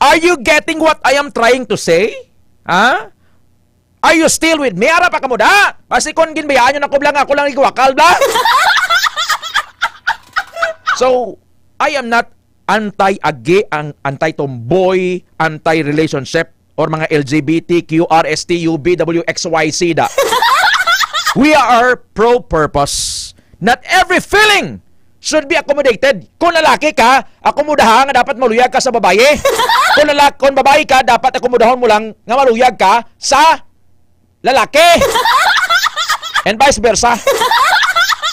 Are you getting what I am trying to say? Ha? Are you still with me? Ara pa kamo da? Basi kon ginbayaan nyo na ko, bla, nga ako lang igwakal, bla. So, I am not anti-agi, ang anti-tomboy, anti-relationship, or mga L G B T Q R S T U V W X Y Z da. We are pro-purpose. Not every feeling should be accommodated. Kung lalaki ka, akomodaha nga dapat maluyag ka sa babayi. Kung lala-, kung babayi ka, dapat akomodahon mo lang nga maluyag ka sa lalaki. And vice versa.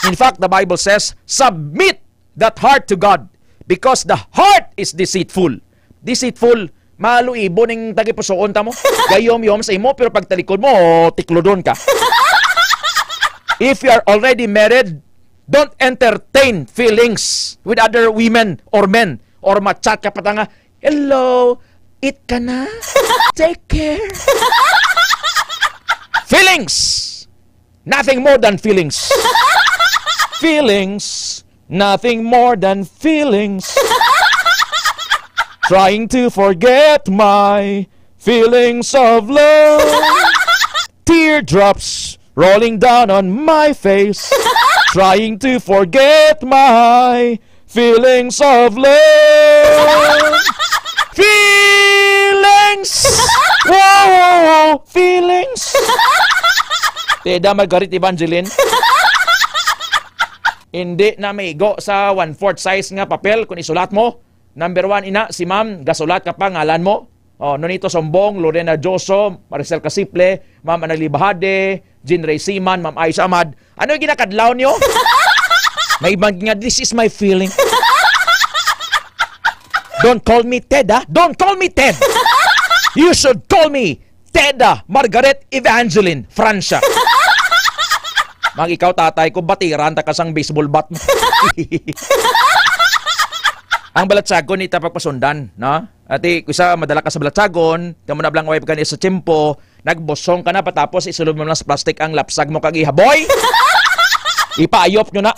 In fact, the Bible says, "Submit that heart to God, because the heart is deceitful." Deceitful, maluibon ning tagipusoon ta mo. Gayom-yom sa imo, pero pagtalikod mo, tiklodon ka. If you are already married, don't entertain feelings with other women or men. Or ma-chat ka pa ta nga, "Hello, eat ka na? Take care." Feelings. Nothing more than feelings. Feelings. Nothing more than feelings. Trying to forget my feelings of love. Teardrops rolling down on my face. Trying to forget my feelings of love. Feelings! Wow, wow, wow. Feelings! Teda Margaret Evangeline. Hindi na maigo sa one-fourth size nga papel kung isulat mo. Number one, ina, si ma'am, gasulat ka pa, ngalan mo. Oh, Nonito Sombong, Lorena Joso, Maricel Casiple, Ma'am Anali Bahade, Jean Ray Siman, Ma'am Aisha Ahmad. Ano yung ginakadlaw niyo? May ibang nga, "This is my feeling." Don't call me Ted, ha? Don't call me Ted. You should call me Teda Margaret Evangeline Francia. Mag ikaw, tatay ko, batiran ta ka sang baseball bat mo. Ang balatsagon, ita pagpasundan, no? Ati, kusa madala ka sa balatsagon, kamo na blang wife ka ni sa tiyempo, nagbusong ka na, patapos isulod mo lang sa plastic ang lapsag mo kag ihaboy. Ipaayop nyo na.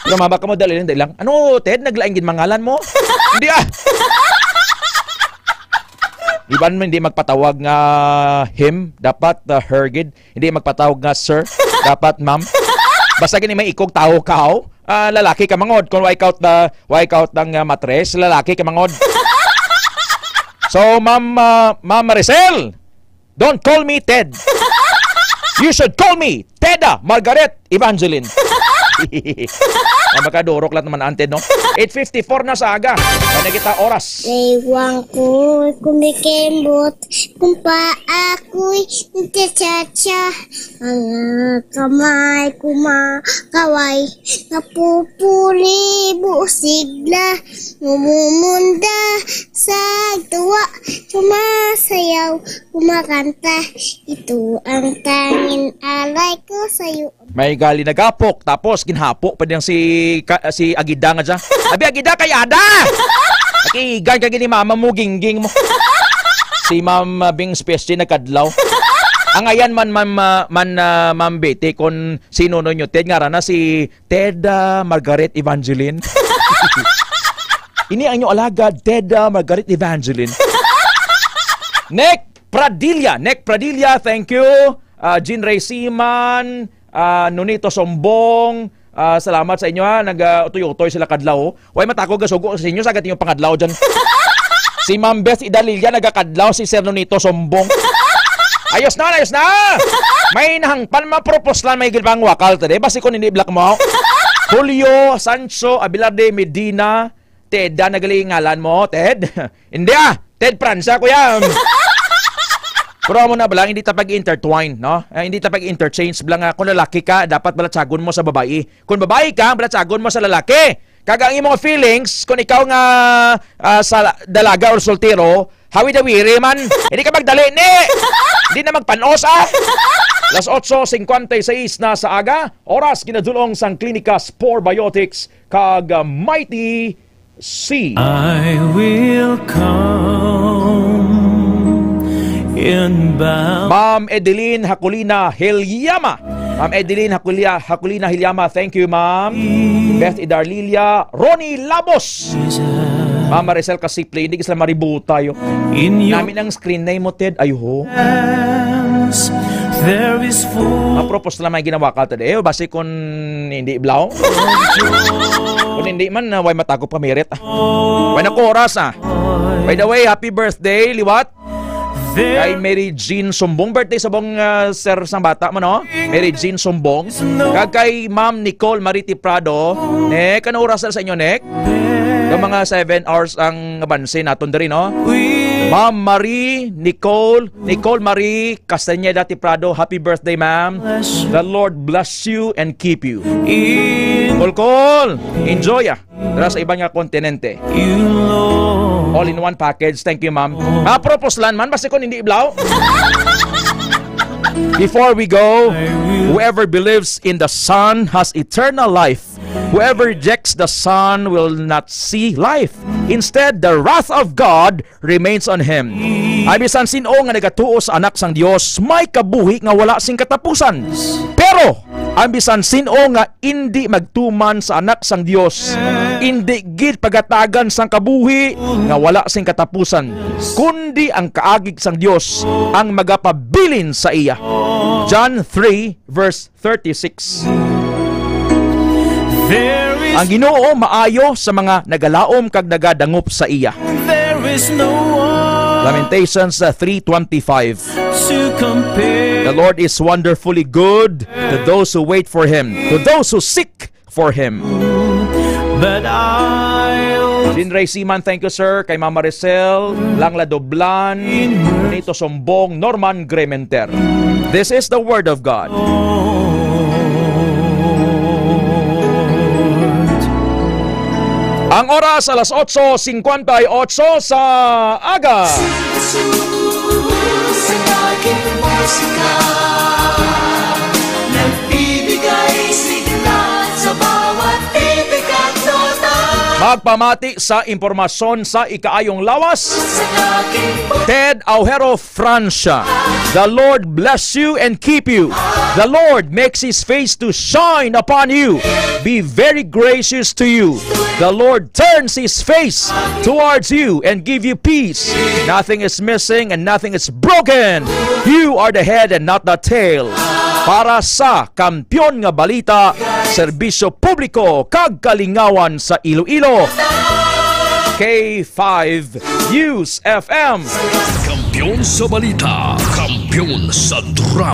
Lumaba ka mo, dali lang, dali lang. "Ano, Ted, naglain gid mangalan mo?" Hindi, ah. Iban mo hindi magpatawag nga him, dapat, uh, her gid. Hindi magpatawag nga sir, dapat ma'am. Basta gani may ikog tawo ka, oh. Ah, lalaki ka mangod. Kung wipe out the, wipe out ang, ah, matres, lalaki ka mangod. So, Ma'am, ah, Ma'am Maricel, don't call me Ted. You should call me Teda Margaret Evangeline. Ah, makadurok lang naman, ante, no? Eight fifty-four na sa aga. Ano kita oras? Ewan ko, kumikimbot, kung pa ako'y nagtsatsa. Ang kamay kumakaway, napupuli, busigla, mumumunda. Tagtuwa, sumasayaw, kumakanta. Ito ang tanging alay ko sa'yo. May gali nagapok, tapos ginhapo pa niyang si ka-, si Agida nga siya. "Abi, Agida, kay ada! Nakigan ka gini mama mo, gingging mo." Si Ma'am, uh, Bing Spesty nagkadlaw. Ang ayan man, Ma'am, uh, man, uh, Ma'am Betty, kung sino no nyo, Ted, nga rana si Ted, uh, Margaret Evangeline. Ini ang inyong alagad, Ted, uh, Margaret Evangeline. Nick Pradilla, Nick Pradilla, thank you. Ah, Jean Ray Siman, ah, Nonito Sombong, ah, salamat sa inyo, ha. Nag, ah, utoy-utoy sila kadlaw. Way matakog nga sugo sa inyo, sagad inyong pangadlaw dyan. Si Ma'am Beth Idalilia nagakadlaw, si Sir Nonito Sombong. Ayos na, ayos na! May nahangpan, mapropos lang, may gilbang wakal today. Basi kung hindi black mo. Julio Sancho Abilade Medina, Ted, ah, nagaling ngalan mo, Ted? Hindi, ah! Ted Franza, kuya! Pero amo na bala, hindi ta pag-intertwine, no? Eh, hindi ta pag-interchange bala nga kung lalaki ka, dapat balatsagon mo sa babayi. Kung babayi ka, balatsagon mo sa lalaki. Kag ang imong feelings, kung ikaw nga, ah, sa dalaga or soltero, hawid-hawiri man. Hindi ka magdali, ni! Hindi na magpanos, ah! Las otso cincuenta y seis na sa aga, oras ginadulong sang Klinika Spore Biotics kag, ah, Mighty C. I will come in bound. Ma'am Edeline Hakulina Hilyama. Ma'am Edeline Hakulia-, Hakulina Hilyama, thank you, ma'am. Beth Idarlilia, Ronnie Labos. Jesus. Ma'am Maricel Kasiple, hindi sila maributa yo. In your Nami ng screen name mo, Ted. Ayuho. Hands, there is full Mapropos lang may ginawa ka today. Eh, basi kung hindi blaw. Kung hindi man, ah, way matagop ka merit, ah. Way na ko oras, ah. By the way, happy birthday, liwat. Kay Mary Jean Sumbong, birthday sa bong, ah, sir sang bata mo, no? Mary Jean Sumbong. Kag kay Ma'am Nicole Marie Tiprado. Nek, ano oras sa inyo, Nek? Yung mga seven hours ang abanse naton diri, no? Ma'am Marie Nicole, Nicole Marie Castañeda Tiprado, happy birthday, ma'am. The Lord bless you and keep you. Kol, kol, enjoy, ah. Tara sa iban nga kontinente. All in one package. Thank you, ma'am. Mapropos lang man, basta kung hindi iblaw. Before we go, whoever believes in the Son has eternal life. Whoever rejects the Son will not see life. Instead, the wrath of God remains on him. Ang bisan sin-o nga nagatuo sa Anak sang Dios may kabuhi nga wala sing katapusan. Pero ang bisan sin-o nga indi magtuman sa Anak sang Dios, indi gid pagatagan sang kabuhi nga wala sing katapusan, kundi ang kaagig sang Dios ang magapabilin sa iya. John three verse thirty-six. There is Ang Ginoo maayo sa mga nagalaom kag nagadangop sa iya. There is no one Lamentations, uh, three twenty-five. To compare. The Lord is wonderfully good to those who wait for him, to those who seek for him. But I'll Jean Ray Siman, thank you, sir. Kay Mama Maricel, Langla Doblan, Nito Sombong, Norman Grementer. This is the Word of God. Ang oras, alas otso cincuenta y ocho sa aga. Sa aking musika, nagbibigay sigla sa bawat titik at nota. Magpamati sa impormasyon sa ikaayong lawas, Sa aking Ted Aujero, Francia. The Lord bless you and keep you. The Lord makes his face to shine upon you, be very gracious to you. The Lord turns his face towards you and give you peace. Nothing is missing and nothing is broken. You are the head and not the tail. Para sa Kampiyon nga Balita, Serbisyo Publiko kag Kalingawan sa Iloilo, K five News F M. Kampiyon sa balita, kampiyon sa drama.